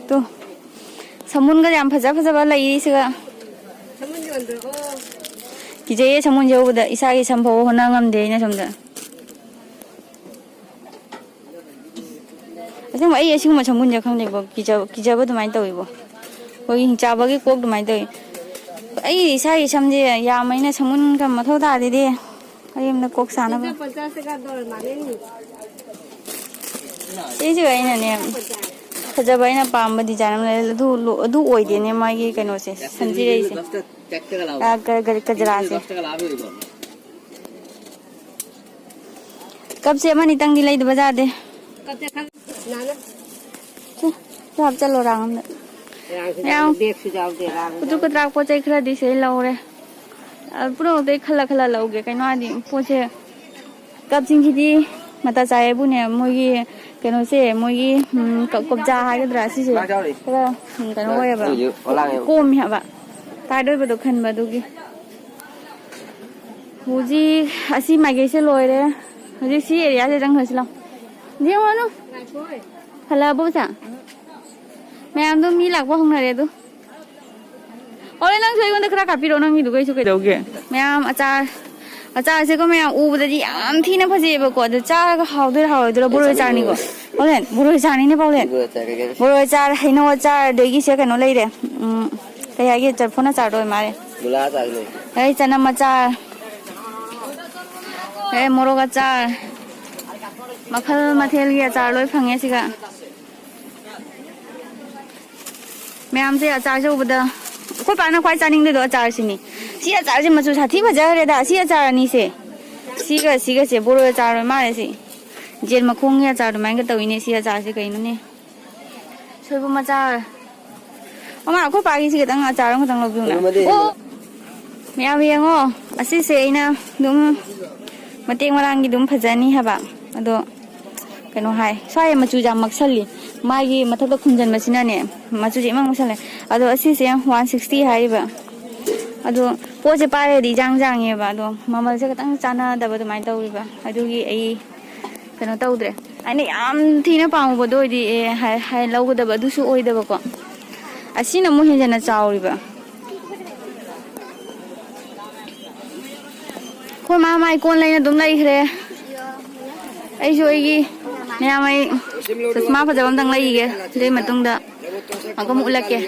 ꯇꯨ꯫ ꯁꯃꯨꯟꯒ ꯌꯥꯝ ꯐꯖ ꯐꯖꯕ ꯂꯩꯔꯤꯁꯤꯒ꯫ ꯁꯃꯨꯟ ꯌꯣꯟꯕ꯭ꯔꯣ? ꯀꯤꯖꯩꯌꯦ ꯁꯃꯨꯟꯁꯦ ꯎꯕꯗ, ꯏꯁꯥꯒꯤ ꯁꯝ ꯐꯥꯎꯕ ꯍꯣꯠꯅ ꯉꯝꯗꯦ ꯑꯩꯅ ꯁꯣꯝꯗ꯫ ꯑꯁꯦꯡꯕ ꯑꯩ ꯑꯁꯤꯒꯨꯝꯕ ꯁꯃꯨꯟꯁꯦ ꯈꯪꯗꯦꯀꯣ, ꯀꯤꯖꯕ, ꯀꯤꯖꯕ ꯑꯗꯨꯃꯥꯏꯅ ꯇꯧꯋꯤꯕꯣ꯫ ꯑꯩꯈꯣꯏꯒꯤ ꯍꯤꯡꯆꯥꯕꯒꯤ ꯀꯣꯛ ꯑꯗꯨꯃꯥꯏꯅ ꯇꯧꯋꯤ꯫ ꯑꯩ ꯏꯁꯥꯒꯤ ꯁꯝꯁꯦ ꯌꯥꯝꯃꯩꯅ ꯁꯃꯨꯟꯒ ꯃꯊꯧ ꯇꯥꯗꯦꯗꯤ꯫ ꯑꯩ ꯑꯝꯇ ꯀꯣꯛ ꯁꯥꯅꯕ꯫ ꯁꯤꯁꯨ ꯑꯩꯅꯅꯦ, ꯐꯖꯕ ꯑꯩꯅ ꯄꯥꯝꯕ ꯗꯤꯖꯥꯏꯟ ꯑꯃ ꯂꯩ꯫ ꯑꯗꯨ ꯂꯣ-, ꯑꯗꯨ ꯑꯣꯏꯗꯦꯅꯦ ꯃꯥꯒꯤ ꯀꯩꯅꯣꯁꯦ, ꯁꯝꯖꯤꯔꯩꯁꯦ꯫ ꯑ, ꯒ-, ꯒ-, ꯒꯖꯔꯥꯁꯦ꯫ ꯀꯞꯁꯦ ꯑꯃꯅꯤꯇꯪꯗꯤ ꯂꯩꯗꯕ ꯌꯥꯗꯦ꯫ ꯁꯦ, ꯁꯤ ꯍꯥꯞꯆꯜꯂꯣ ꯔꯥꯡ ꯑꯝꯗ꯫ ꯃꯌꯥꯝ ꯕꯦꯒꯁꯨ ꯌꯥꯎꯗꯦ, ꯔꯥꯡ ꯈꯨꯠꯁꯨ ꯌꯥꯎꯗꯦ꯫ ꯈꯨꯠꯇ꯭ꯔꯥꯛ ꯄꯣꯠ ꯆꯩ ꯈꯔꯗꯤ ꯁꯤꯗꯩ ꯂꯧꯔꯦ꯫ ꯑ, ꯄꯨꯝꯅꯃꯛꯇꯩ ꯈꯜꯂ ꯈꯜꯂ ꯂꯧꯒꯦ꯫ ꯀꯩꯅꯣ ꯍꯥꯏꯗꯤ ꯄꯣꯠꯁꯦ ꯀꯞꯁꯤꯡꯁꯤꯗꯤ ꯃꯇꯥ ꯆꯥꯏꯌꯦꯕꯨꯅꯦ, ꯃꯣꯏꯒꯤ ꯀꯩꯅꯣꯁꯦ, ꯃꯣꯏꯒꯤ, ꯎꯝ, ꯀ-, ꯀꯣꯞꯖꯥ ꯍꯥꯏꯒꯗ꯭ꯔꯥ ꯁꯤꯁꯦ ꯈꯔ, ꯎꯝ, ꯀꯩꯅꯣ ꯑꯣꯏꯌꯦꯕ, ꯀꯣꯝꯃꯤ ꯍꯥꯏꯕ, ꯇꯥꯏꯠ ꯑꯣꯏꯕꯗꯣ ꯈꯟꯕ ꯑꯗꯨꯒꯤ꯫ ꯍꯧꯖꯤꯛ ꯑꯁꯤ ꯃꯥꯏꯀꯩꯁꯦ ꯂꯣꯏꯔꯦ꯫ ꯍꯧꯖꯤꯛ ꯁꯤ ꯑꯦꯔꯤꯌꯥꯁꯦ ꯆꯪꯈ꯭ꯔꯁꯤ ꯂꯥꯎ꯫ ꯌꯦꯡꯉꯨꯔꯅꯨ꯫ ꯍꯜꯂꯛꯑꯕꯣ ꯃꯆꯥ? ꯃꯌꯥꯝꯗꯣ ꯃꯤ ꯂꯥꯛꯄ ꯍꯧꯅꯔꯦ ꯑꯗꯨ꯫ ꯑꯣꯂꯦ, ꯅꯪꯁꯨ ꯑꯩꯉꯣꯟꯗ ꯈꯔ ꯀꯥꯞꯄꯤꯔꯛꯑꯣ, ꯅꯪꯒꯤꯗꯨꯒꯩꯁꯨ ꯀꯩꯗꯧꯒꯦ? ꯃꯌꯥꯝ ꯑꯆꯥꯔ, ꯑꯆꯥꯔꯁꯦꯀꯣ ꯃꯌꯥꯝ ꯎꯕꯗꯗꯤ ꯌꯥꯝ ꯊꯤꯅ ꯐꯖꯩꯌꯦꯕꯀꯣ, ꯑꯗꯨ ꯆꯥꯔꯒ ꯍꯥꯎꯗꯣꯏꯔꯥ ꯍꯥꯎꯔꯣꯏꯗꯣꯏꯔꯥ? ꯕꯣꯔꯣꯏ ꯑꯆꯥꯔꯅꯤꯀꯣ꯫ ꯄꯥꯎꯂꯦꯟ, ꯕꯣꯔꯣꯏ ꯑꯆꯥꯔꯅꯤꯅꯦ ꯄꯥꯎꯂꯦꯟ꯫ ꯕꯣꯔꯣꯏ ꯑꯆꯥꯔ ꯀꯩꯀꯩ? ꯕꯣꯔꯣꯏ ꯑꯆꯥꯔ, ꯍꯩꯅꯧ ꯑꯆꯥꯔ, ꯑꯗꯒꯤ ꯁꯦ ꯀꯩꯅꯣ ꯂꯩꯔꯦ꯫ ꯎꯝ, ꯀꯩ ꯍꯥꯏꯒꯦ? ꯆꯐꯨ ꯑꯆꯥꯔꯗꯣ ꯑꯣꯏ ꯃꯥꯜꯂꯦ꯫ ꯃꯨꯂꯥ ꯑꯆꯥꯔꯁꯨ ꯂꯩ꯫ ꯑꯗꯩ ꯆꯅꯝ ꯑꯆꯥꯔ, ꯑꯗꯩ ꯃꯣꯔꯣꯛ ꯑꯆꯥꯔ, ꯃꯈꯜ ꯃꯊꯦꯜꯒꯤ ꯑꯆꯥꯔ ꯂꯣꯏ ꯐꯪꯉꯦ ꯁꯤꯒ꯫ ꯃꯌꯥꯝꯁꯦ ꯑꯆꯥꯔꯁꯦ ꯎꯕꯗ ꯑꯩꯈꯣꯏ ꯄꯥꯅ ꯈ꯭ꯋꯥꯏ ꯆꯥꯅꯤꯡꯗꯣꯏꯗꯣ ꯑꯆꯥꯔꯁꯤꯅꯤ꯫ ꯁꯤ ꯑꯆꯥꯔꯁꯦ ꯃꯆꯨ ꯁꯥꯊꯤ ꯐꯖꯈ꯭ꯔꯦꯗ, ꯁꯤ ꯑꯆꯥꯔ ꯑꯅꯤꯁꯦ꯫ ꯁꯤꯒ, ꯁꯤꯒꯁꯦ ꯕꯣꯔꯣꯏ ꯑꯆꯥꯔ ꯑꯣꯏ ꯃꯥꯜꯂꯦ ꯁꯤ꯫ ꯌꯦꯟ ꯃꯈꯣꯡꯒꯤ ꯑꯆꯥꯔ ꯑꯗꯨꯃꯥꯏꯅꯒ ꯇꯧꯏꯅꯦ ꯁꯤ ꯑꯆꯥꯔꯁꯦ ꯀꯩꯅꯣꯅꯦ꯫ ꯁꯣꯏꯕꯨꯝ ꯑꯆꯥꯔ꯫ ꯑꯃ ꯑꯩꯈꯣꯏ ꯄꯥꯒꯤꯁꯤ ꯈꯤꯇꯪ ꯑꯆꯥꯔ ꯑꯃꯈꯛꯇꯪ ꯂꯧꯕꯤꯌꯨꯅꯦ꯫ ꯁꯣꯏꯕꯨꯝ ꯑꯃꯗꯤ ꯑꯣ! ꯃꯌꯥꯝ ꯌꯦꯡꯉꯣ, ꯑꯁꯤꯁꯦ ꯑꯩꯅ ꯑꯗꯨꯝ ꯃꯇꯦꯛ ꯃꯔꯥꯡꯒꯤ ꯑꯗꯨꯝ ꯐꯖꯅꯤ ꯍꯥꯏꯕ꯫ ꯑꯗꯣ ꯀꯩꯅꯣ ꯍꯥꯏ, ꯁ꯭ꯋꯥꯏ ꯃꯆꯨꯁꯦ ꯌꯥꯝ ꯃꯛꯁꯜꯂꯤ꯫ ꯃꯥꯒꯤ ꯃꯊꯛꯇ ꯈꯨꯝꯖꯤꯟꯕꯁꯤꯅꯅꯦ, ꯃꯆꯨꯁꯦ ꯏꯃꯛ ꯃꯛꯁꯜꯂꯦ꯫ ꯑꯗꯣ ꯑꯁꯤꯁꯦ ꯋꯥꯟ ꯁꯤꯛꯁꯇꯤ ꯍꯥꯏꯔꯤꯕ꯫ ꯑꯗꯣ ꯄꯣꯠꯁꯦ ꯄꯥꯏꯔꯗꯤ ꯏꯖꯥꯡ ꯖꯥꯡꯉꯦꯕ꯫ ꯑꯗꯣ ꯃꯃꯜꯁꯦ ꯈꯤꯇꯪ ꯆꯥꯟꯅꯗꯕ ꯑꯗꯨꯃꯥꯏꯅ ꯇꯧꯔꯤꯕ꯫ ꯑꯗꯨꯒꯤ ꯑꯩ ꯀꯩꯅꯣ ꯇꯧꯗ꯭ꯔꯦ꯫ ꯑꯩꯅ ꯌꯥꯝ ꯊꯤꯅ ꯄꯥꯝꯃꯨꯕꯗꯣ ꯑꯣꯏꯗꯤ ꯑꯦ ꯍꯥꯏ, ꯍꯥꯏ ꯂꯧꯒꯗꯕ ꯑꯗꯨꯁꯨ ꯑꯣꯏꯗꯕꯀꯣ꯫ ꯑꯁꯤꯅ ꯑꯃꯨꯛ ꯍꯦꯟꯖꯟꯅ ꯆꯥꯎꯔꯤꯕ꯫ ꯃꯥ ꯃꯥꯏ ꯀꯣꯟ ꯂꯩꯅ ꯑꯗꯨꯝ ꯂꯩꯈ꯭ꯔꯦ꯫ ꯑꯩꯁꯨ ꯑꯩꯒꯤ ꯃꯌꯥꯝ ꯑꯩ ꯆꯁꯃꯥ ꯐꯖꯕ ꯑꯝꯇꯪ ꯂꯩꯈꯤꯒꯦ꯫ ꯑꯗꯨꯒꯤ ꯃꯇꯨꯡꯗ ꯑꯃꯨꯛꯀ ꯑꯃꯨꯛ ꯎꯠꯂꯛꯀꯦ꯫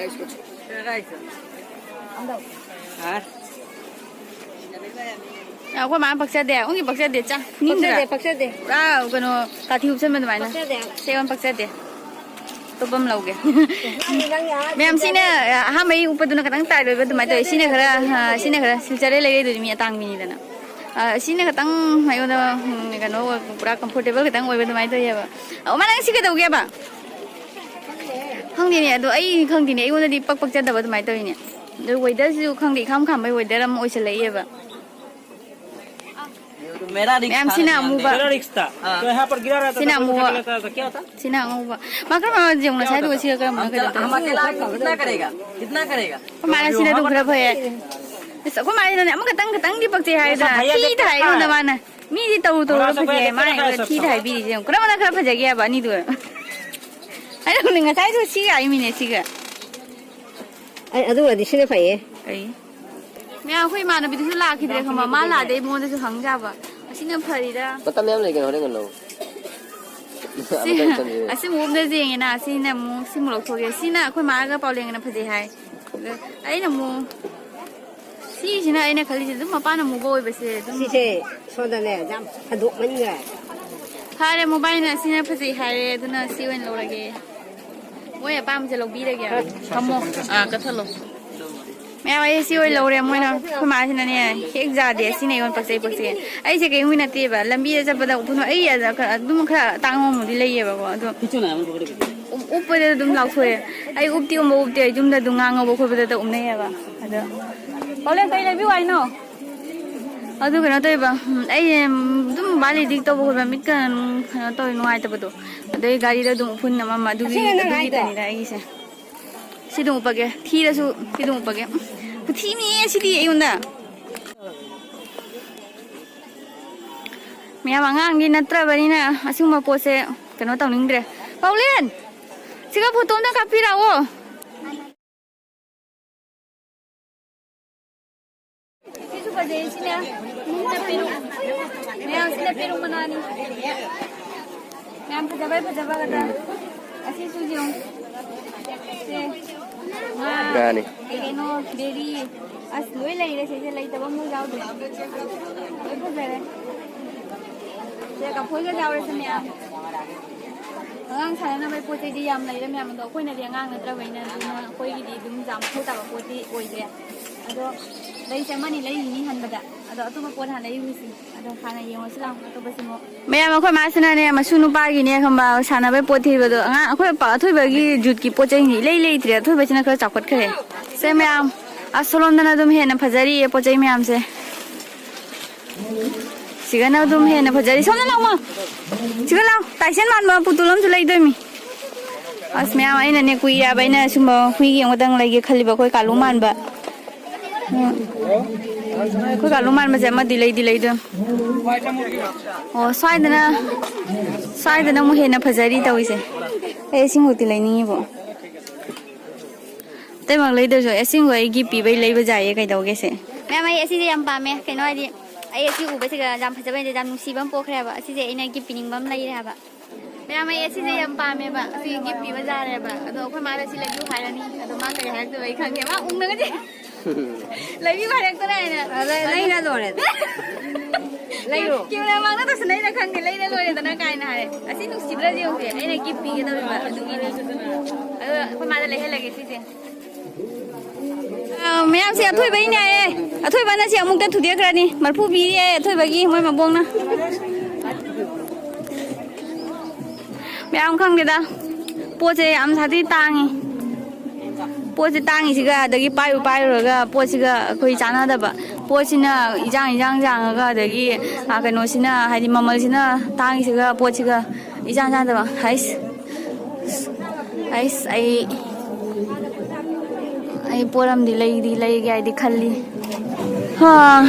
ꯑꯩꯈꯣꯏ ꯃꯥꯅ ꯄꯛꯆꯗꯦ, ꯑꯣꯟꯒꯤ ꯄꯛꯆꯗꯦ, ꯆꯥ ꯅꯤꯡꯗ꯭ꯔꯥ? ꯄꯛꯆꯗꯦ, ꯄꯛꯆꯗꯦ꯫ ꯄꯨꯔꯥ ꯀꯩꯅꯣ ꯀꯥꯊꯤ ꯎꯞꯁꯟꯕ ꯑꯗꯨꯃꯥꯏꯅ꯫ ꯄꯛꯆꯗꯦ꯫ ꯁꯦ ꯑꯣꯟ ꯄꯛꯆꯗꯦ꯫ ꯑꯇꯣꯞꯄ ꯑꯃ ꯂꯧꯒꯦ꯫ ꯅꯪ ꯌꯥꯝ ꯃꯌꯥꯝ ꯁꯤꯅ ꯑꯍꯥꯟꯕ ꯑꯩ ꯎꯞꯄꯗꯨꯅ ꯈꯤꯇꯪ ꯇꯥꯏꯠ ꯑꯣꯏꯕ ꯑꯗꯨꯃꯥꯏꯅ ꯇꯧꯋꯦ꯫ ꯁꯤꯅ ꯈꯔ, ꯑ, ꯁꯤꯅ ꯈꯔ ꯁꯤꯜꯆꯔꯗꯩ ꯂꯩꯔꯛꯏꯗꯨꯗꯤ ꯃꯤ ꯑꯇꯥꯡꯕꯤꯅꯤꯗꯅ꯫ ꯑ, ꯁꯤꯅ ꯈꯤꯇꯪ ꯑꯩꯉꯣꯟꯗ, ꯎꯝ, ꯀꯩꯅꯣ ꯑꯣꯏ-, ꯄꯨꯔꯥ ꯀꯝꯐꯣꯔꯇꯦꯕꯜ ꯈꯤꯇꯪ ꯑꯣꯏꯕ ꯑꯗꯨꯃꯥꯏꯅ ꯇꯧꯋꯦꯕ꯫ ꯑꯣ, ꯃꯥ ꯅꯪ ꯁꯤ ꯀꯩꯗꯧꯒꯦꯕ? ꯈꯪꯗꯦꯅꯦ, ꯑꯗꯣ ꯑꯩ ꯈꯪꯗꯦꯅꯦ, ꯑꯩꯉꯣꯟꯗꯗꯤ ꯄꯛ ꯄꯛꯆꯗꯕ ꯑꯗꯨꯃꯥꯏꯅ ꯇꯧꯋꯤꯅꯦ꯫ ꯑꯗꯣ ꯋꯦꯗꯔꯁꯤꯁꯨ ꯈꯪꯗꯦ, ꯏꯈꯥꯝ ꯈꯥꯝꯕꯩ ꯋꯦꯗꯔ ꯑꯃ ꯑꯣꯏꯁꯜꯂꯛꯏꯑꯕ꯫ मेरा रिक्स ꯃꯌꯥꯝ था ꯁꯤꯅ ना ध्यान ꯑꯃꯨꯕ꯫ नहीं। तो यहाँ पर गिरा रहा था, ꯁꯤꯅ तो ꯑꯃꯨꯕ꯫ गिरा था, क्या होता? ꯁꯤꯅ ꯑꯉꯧꯕ꯫ ꯃꯥ ꯀꯔꯝꯕ ꯌꯦꯡꯉꯨ, ꯉꯁꯥꯏꯗꯨꯒ ꯁꯤꯒ ꯀꯔꯝꯕꯅ हम चल, ꯀꯩꯅꯣ ꯇꯧꯋꯤ? हम अकेला आदमी कितना करेगा? कितना करेगा? ꯑꯩꯈꯣꯏ ꯃꯥꯅ ꯁꯤꯅ ꯑꯗꯨꯝ ꯈꯔ ꯐꯩꯌꯦ꯫ ꯑꯁ, ꯑꯩꯈꯣꯏ ꯃꯥꯁꯤꯅꯅꯦ ꯑꯃꯈꯛꯇꯪ ꯈꯛꯇꯪꯗꯤ ꯄꯛꯆꯩ ꯍꯥꯏꯗꯅ, ꯊꯤ ꯊꯥꯏ ꯑꯩꯉꯣꯟꯗ ꯃꯥꯅ꯫ ꯃꯤꯗꯤ ꯇꯧꯔꯨ ꯇꯧꯔꯨꯔ ꯐꯖꯩ ꯍꯥꯏ, ꯃꯥꯅ ꯑꯩꯉꯣꯟꯗ ꯊꯤ ꯊꯥꯏ ꯍꯥꯏꯕꯤꯔꯤꯁꯦ ꯌꯦꯡꯉꯨ꯫ ꯀꯔꯝꯕꯅ ꯈꯔ ꯐꯖꯒꯦ ꯍꯥꯏꯕ ꯑꯅꯤꯗꯨ? ꯑꯩꯅ ꯉꯁꯥꯏꯗꯨ ꯁꯤ ꯍꯥꯏꯃꯤꯅꯦ ꯁꯤꯒ꯫ ꯑꯩ ꯑꯗꯨ ꯑꯣꯏꯔꯗꯤ ꯁꯤꯅ ꯐꯩꯌꯦ꯫ ꯀꯩ? ꯃꯌꯥꯝ ꯑꯩꯈꯣꯏ ꯏꯃꯥꯟꯅꯕꯤꯗꯨꯁꯨ ꯂꯥꯛꯈꯤꯗ꯭ꯔꯦ ꯈꯪꯕ, ꯃꯥ ꯂꯥꯛꯑꯗꯤ ꯑꯩ ꯃꯉꯣꯟꯗꯁꯨ ꯍꯪ ꯌꯥꯕ꯫ ꯑꯁꯤꯅ ꯐꯔꯤꯔꯥ? ꯃꯇꯝ ꯌꯥꯝ ꯂꯩ ꯀꯩꯅꯣ, ꯍꯣꯔꯦꯟ ꯉꯟꯅꯧ꯫ ꯁꯤ, ꯑꯃꯇꯪ ꯆꯟꯕꯤꯔꯦ꯫ ꯑꯁꯤ ꯑꯃꯨꯛ ꯎꯞꯅꯁꯦ ꯌꯦꯡꯉꯦꯅ, ꯑꯁꯤꯅ ꯑꯃꯨꯛ ꯁꯤꯃꯨꯛ ꯂꯧꯊꯣꯛꯑꯒꯦ꯫ ꯁꯤꯅ ꯑꯩꯈꯣꯏ ꯃꯥꯒ ꯄꯥꯎꯂꯦꯟꯒꯅ ꯐꯖꯩ ꯍꯥꯏ꯫ ꯑꯗ ꯑꯩꯅ ꯑꯃꯨꯛ, ꯁꯤꯁꯤꯅ ꯑꯩꯅ ꯈꯜꯂꯤꯁꯦ ꯑꯗꯨꯝ ꯃꯄꯥꯟ ꯑꯃꯨꯕ ꯑꯣꯏꯕꯁꯦ ꯑꯗꯨꯝ꯫ ꯁꯤꯁꯦ ꯁꯣꯝꯗꯅꯦ ꯌꯥꯝ ꯐꯟꯗꯣꯛꯃꯟꯈ꯭ꯔꯦ꯫ ꯐꯔꯦ, ꯃꯣꯕꯥꯏꯜꯅ ꯑꯁꯤꯅ ꯐꯖꯩ ꯍꯥꯏꯔꯦ, ꯑꯗꯨꯅ ꯁꯤ ꯑꯣꯏꯅ ꯂꯧꯔꯒꯦ꯫ ꯃꯣꯏ ꯑꯄꯥꯝꯕꯁꯦ ꯂꯧꯕꯤꯔꯒꯦ꯫ ꯊꯝꯃꯣ꯫ ꯑꯥ, ꯀꯠꯊꯠꯂꯣ꯫ ꯃꯌꯥꯝ, ꯑꯩ ꯁꯤ ꯑꯣꯏꯅ ꯂꯧꯔꯦ꯫ ꯃꯣꯏꯅ, ꯑꯩꯈꯣꯏ ꯃꯥꯁꯤꯅꯅꯦ, "ꯍꯦꯛ ꯌꯥꯗꯦ, ꯁꯤꯅ ꯑꯩꯉꯣꯟꯗ ꯄꯛꯆꯩ, ꯄꯛꯆꯩ"꯫ ꯑꯩꯁꯦ ꯀꯩꯝꯒꯤ ꯅꯠꯇꯦꯕ, ꯂꯝꯕꯤꯗ ꯆꯠꯄꯗ ꯎꯐꯨꯟ, ꯑꯩ ꯑꯗ-, ꯈꯔ ꯑꯗꯨꯝ ꯈꯔ ꯑꯇꯥꯡꯕ ꯑꯃꯗꯤ ꯂꯩꯌꯦꯕꯀꯣ, ꯑꯗꯣ ꯎꯞ-, ꯎꯞꯄꯗ ꯑꯗꯨꯝ ꯂꯥꯎꯊꯣꯛꯑꯦ꯫ ꯑꯩ ꯎꯞꯇꯤ ꯎꯞꯄ ꯎꯞꯇꯦ, ꯑꯩ ꯌꯨꯝꯗ ꯑꯗꯨꯝ ꯉꯥꯡꯉꯧꯕ ꯈꯣꯠꯄꯗ ꯎꯞꯅꯩꯌꯦꯕ꯫ ꯑꯗꯣ, ꯄꯥꯎꯂꯦꯟ, ꯀꯩ ꯂꯩꯕꯤꯌꯨ ꯍꯥꯏꯅꯣ? ꯑꯗꯨ ꯀꯩꯅꯣ ꯇꯧꯋꯦꯕ, ꯎꯝ, ꯑꯩ, ꯎꯝ, ꯑꯗꯨꯝ ꯃꯣꯕꯥꯏꯜ ꯏꯗꯤꯠ ꯇꯧꯕ ꯈꯣꯠꯄ ꯃꯤꯠꯀ, ꯎꯝ, ꯀꯩꯅꯣ ꯇꯧꯋꯦ, ꯅꯨꯡꯉꯥꯏꯇꯕꯗꯣ꯫ ꯑꯗꯩ ꯒꯥꯔꯤꯗ ꯑꯗꯨꯝ ꯎꯐꯨꯟ ꯅꯝꯃꯝꯕ ꯑꯗꯨꯒꯤ, ꯑꯁꯤꯅ ꯅꯪ ꯍꯥꯏꯗꯣ? ꯑꯗꯨꯒꯤꯗꯅꯤꯗ ꯑꯩꯒꯤꯁꯦ꯫ ꯁꯤ ꯑꯗꯨꯝ ꯎꯞꯄꯒꯦ꯫ ꯊꯤꯔꯁꯨ ꯁꯤ ꯑꯗꯨꯝ ꯎꯞꯄꯒꯦ꯫ ꯎꯝ, ꯈꯨꯊꯤꯅꯤꯌꯦ ꯁꯤꯗꯤ ꯑꯩꯉꯣꯟꯗ꯫ ꯃꯌꯥꯝ ꯑꯉꯥꯡꯗꯤ ꯅꯠꯇ꯭ꯔꯕꯅꯤꯅ ꯑꯁꯤꯒꯨꯝꯕ ꯄꯣꯠꯁꯦ ꯀꯩꯅꯣ ꯇꯧꯅꯤꯡꯗ꯭ꯔꯦ꯫ ꯄꯥꯎꯂꯦꯟ! ꯁꯤꯒ ꯐꯣꯇꯣ ꯑꯝꯇ ꯀꯥꯞꯄꯤꯔꯛꯑꯣ꯫ ꯁꯤꯁꯨ ꯐꯖꯩ, ꯁꯤꯅ꯫ ꯃꯌꯥꯝꯁꯤꯅ ꯄꯦꯔꯨꯛ ꯃꯅꯥꯅꯤ꯫ ꯃꯌꯥꯝ ꯐꯖꯕꯩ ꯐꯖꯕ ꯈꯛꯇ꯫ ꯑꯁꯤꯁꯨ ꯌꯦꯡꯉꯨ꯫ ꯁꯦ꯫ ꯉꯥ꯫ ꯉꯥꯅꯤ꯫ ꯀꯩ ꯀꯩꯅꯣ, ꯕꯦꯔꯤ꯫ ꯑꯁ, ꯂꯣꯏ ꯂꯩꯔꯦ ꯁꯤꯁꯦ, ꯂꯩꯇꯕ ꯑꯃꯨꯛ ꯌꯥꯎꯗ꯭ꯔꯦ꯫ ꯂꯣꯏ ꯐꯖꯔꯦ꯫ ꯁꯦ, ꯀꯐꯣꯏꯒ ꯌꯥꯎꯔꯦꯁꯦ ꯃꯌꯥꯝ꯫ ꯑꯉꯥꯡ ꯁꯥꯟꯅꯅꯕꯒꯤ ꯄꯣꯠ ꯆꯩꯗꯤ ꯌꯥꯝ ꯂꯩꯔꯦ ꯃꯌꯥꯝ, ꯑꯗꯣ ꯑꯩꯈꯣꯏꯅꯗꯤ ꯑꯉꯥꯡ ꯅꯠꯇ꯭ꯔꯕꯅꯤꯅ, ꯑꯗꯨꯅ ꯑꯩꯈꯣꯏꯒꯤꯗꯤ ꯑꯗꯨꯝ ꯌꯥꯝ ꯃꯊꯧ ꯇꯥꯕ ꯄꯣꯠꯇꯤ ꯑꯣꯏꯗ꯭ꯔꯦ꯫ ꯑꯗꯣ ꯂꯩꯁꯦ ꯑꯃꯅꯤ ꯂꯩꯔꯤꯅꯤ ꯍꯟꯕꯗ꯫ ꯑꯗꯣ ꯑꯇꯣꯞꯄ ꯄꯣꯠ ꯍꯥꯟꯅ ꯂꯩꯔꯨꯁꯤ꯫ ꯑꯗꯣ ꯍꯥꯟꯅ ꯌꯦꯡꯉꯨꯁꯤ ꯂꯥꯎ, ꯑꯇꯣꯞꯄꯁꯤꯃꯨꯛ꯫ ꯃꯌꯥꯝ, ꯑꯩꯈꯣꯏ ꯃꯥꯁꯤꯅꯅꯦ, ꯃꯁꯨ ꯅꯨꯄꯥꯒꯤꯅꯦ ꯈꯪꯕ, ꯁꯥꯟꯅꯕꯩ ꯄꯣꯠ ꯊꯤꯕꯗꯣ, ꯑꯉꯥꯡ ꯑꯩꯈꯣꯏ ꯄ-, ꯑꯊꯣꯏꯕꯒꯤ ꯖꯨꯠꯀꯤ ꯄꯣꯠ ꯆꯩꯁꯤꯡꯁꯦ ꯏꯂꯩ ꯂꯩꯇ꯭ꯔꯦ꯫ ꯑꯊꯣꯏꯕꯁꯤꯅ ꯈꯔ ꯆꯥꯎꯈꯠꯈ꯭ꯔꯦ꯫ ꯁꯦ ꯃꯌꯥꯝ, ꯑꯁꯣꯂꯣꯝꯗꯅ ꯑꯗꯨꯝ ꯍꯦꯟꯅ ꯐꯖꯔꯤꯌꯦ ꯄꯣꯠ ꯆꯩ ꯃꯌꯥꯝꯁꯦ꯫ ꯁꯤꯒꯅ ꯑꯗꯨꯝ ꯍꯦꯟꯅ ꯐꯖꯔꯤ꯫ ꯁꯣꯝꯗ ꯂꯥꯛꯑꯣ, ꯁꯤꯒ ꯂꯥꯛꯑꯣ꯫ ꯇꯥꯏꯁꯟ ꯃꯥꯟꯕ ꯄꯨꯇꯨꯜ ꯑꯃꯁꯨ ꯂꯩꯗꯣꯏꯃꯤ꯫ ꯑꯁ ꯃꯌꯥꯝ, ꯑꯩꯅꯅꯦ, ꯀꯨꯏꯔꯦꯕ ꯑꯩꯅ ꯁꯨꯝꯕ ꯍꯨꯏ ꯌꯦꯡꯕꯗꯪ ꯂꯩꯒꯦ ꯈꯜꯂꯤꯕ, ꯑꯩꯈꯣꯏ ꯀꯥꯂꯨ ꯃꯥꯟꯕ꯫ ꯎꯝ꯫ ꯑꯩꯈꯣꯏ ꯀꯥꯂꯨ ꯃꯥꯟꯕꯁꯦ ꯑꯃꯗꯤ ꯂꯩꯗꯤ ꯂꯩꯗꯣꯏꯅꯤ꯫ ꯑꯣ, ꯁ꯭ꯋꯥꯏꯗꯅ, ꯁ꯭ꯋꯥꯏꯗꯅ ꯑꯃꯨꯛ ꯍꯦꯟꯅ ꯐꯖꯔꯤ ꯇꯧꯔꯤꯁꯦ꯫ ꯑꯩ ꯁꯤꯃꯨꯛꯇꯤ ꯂꯩꯅꯤꯡꯉꯤꯕꯣ꯫ ꯑꯇꯩꯃꯛ ꯂꯩꯗ꯭ꯔꯁꯨ ꯑꯁꯦꯡꯕ ꯑꯩ ꯒꯤꯐ ꯄꯤꯕꯩ ꯂꯩꯕ ꯖꯥꯏꯌꯦ, ꯀꯩꯗꯧꯒꯦꯁꯦ? ꯃꯌꯥꯝ, ꯑꯩ ꯑꯁꯤꯁꯦ ꯌꯥꯝ ꯄꯥꯝꯃꯦ꯫ ꯀꯩꯅꯣ ꯍꯥꯏꯗꯤ, ꯑꯩ ꯑꯁꯤ ꯎꯕꯁꯤꯒ ꯌꯥꯝ ꯐꯖꯕ ꯍꯥꯏꯗꯤ ꯌꯥꯝ ꯅꯨꯡꯁꯤꯕ ꯑꯃ ꯄꯣꯛꯈ꯭ꯔꯦ ꯍꯥꯏꯕ꯫ ꯑꯁꯤꯁꯦ ꯑꯩꯅ ꯒꯤꯐ ꯄꯤꯅꯤꯡꯕ ꯑꯃ ꯂꯩꯔꯦ ꯍꯥꯏꯕ꯫ ꯃꯌꯥꯝ, ꯑꯩ ꯑꯁꯤꯁꯦ ꯌꯥꯝ ꯄꯥꯝꯃꯦꯕ꯫ ꯑꯁꯤ ꯒꯤꯐ ꯄꯤꯕ ꯖꯥꯔꯦꯕ꯫ ꯑꯗꯣ ꯑꯩꯈꯣꯏ ꯃꯥꯗ ꯁꯤ ꯂꯩꯕꯤꯌꯨ ꯍꯥꯏꯔꯅꯤ꯫ ꯑꯗꯣ ꯃꯥ ꯀꯔꯤ ꯍꯥꯏꯔꯛꯇꯣꯏꯕ ꯑꯩ ꯈꯪꯗꯦ꯫ ꯃꯥ ꯎꯪꯉꯒꯗꯤ ꯂꯩꯕꯤꯌꯨ ꯍꯥꯏꯔꯛꯇꯅ ꯍꯥꯏꯅ꯫ ꯑꯗ ꯂꯩꯔ ꯂꯣꯏꯔꯦ꯫ ꯂꯩꯔꯣ꯫ ꯀꯦꯃꯦꯔꯥ ꯃꯥꯡꯗ ꯇꯧꯁꯟꯅꯩꯅ ꯈꯪꯗꯦ, ꯂꯩꯔ ꯂꯣꯏꯔꯦꯗꯅ ꯀꯥꯏꯅ ꯍꯥꯏ꯫ ꯑꯁꯤ ꯅꯨꯡꯁꯤꯗ꯭ꯔꯁꯦ ꯌꯦꯡꯉꯨꯁꯦ, ꯑꯩꯅ ꯒꯤꯐ ꯄꯤꯒꯗꯧꯔꯤꯕ ꯑꯗꯨꯒꯤꯅꯤ꯫ ꯑꯗꯣ ꯑꯩꯈꯣꯏ ꯃꯥꯗ ꯂꯩꯍꯜꯂꯒꯦ ꯁꯤꯁꯦ꯫ ꯑ, ꯃꯌꯥꯝꯁꯦ ꯑꯊꯣꯏꯕꯩꯅꯦ ꯍꯥꯏꯌꯦ꯫ ꯑꯊꯣꯏꯕꯅ ꯁꯤ ꯑꯃꯨꯛꯇ ꯊꯨꯗꯦꯛꯈ꯭ꯔꯅꯤ꯫ ꯃꯔꯐꯨ ꯄꯤꯔꯤ ꯍꯥꯏꯌꯦ ꯑꯊꯣꯏꯕꯒꯤ, ꯃꯣꯏ ꯃꯕꯣꯛꯅ꯫ ꯃꯌꯥꯝ ꯈꯪꯗꯦꯗ, ꯄꯣꯠꯁꯦ ꯌꯥꯝ ꯁꯥꯊꯤ ꯇꯥꯡꯉꯤ꯫ ꯄꯣꯠꯁꯦ ꯇꯥꯡꯉꯤꯁꯤꯒ, ꯑꯗꯒꯤ ꯄꯥꯏꯔꯨ ꯄꯥꯏꯔꯨꯔꯒ ꯄꯣꯠꯁꯤꯒ ꯑꯩꯈꯣꯏ ꯆꯥꯟꯅꯗꯕ꯫ ꯄꯣꯠꯁꯤꯅ ꯏꯟꯖꯥꯡ, ꯏꯟꯖꯥꯡ ꯌꯥꯡꯉꯒ, ꯑꯗꯒꯤ, ꯑ, ꯀꯩꯅꯣꯁꯤꯅ, ꯍꯥꯏꯗꯤ ꯃꯃꯜꯁꯤꯅ ꯇꯥꯡꯉꯤꯁꯤꯒ ꯄꯣꯠꯁꯤꯒ ꯏꯆꯥꯟ ꯆꯥꯟꯅꯗꯕ꯫ ꯍꯩꯁ꯫ ꯑꯩꯁ, ꯑꯩ, ꯑꯩ ꯄꯣꯠ ꯑꯃꯗꯤ ꯂꯩꯗꯤ ꯂꯩꯒꯦ ꯍꯥꯏꯗꯤ ꯈꯜꯂꯤ꯫ ꯍꯥ,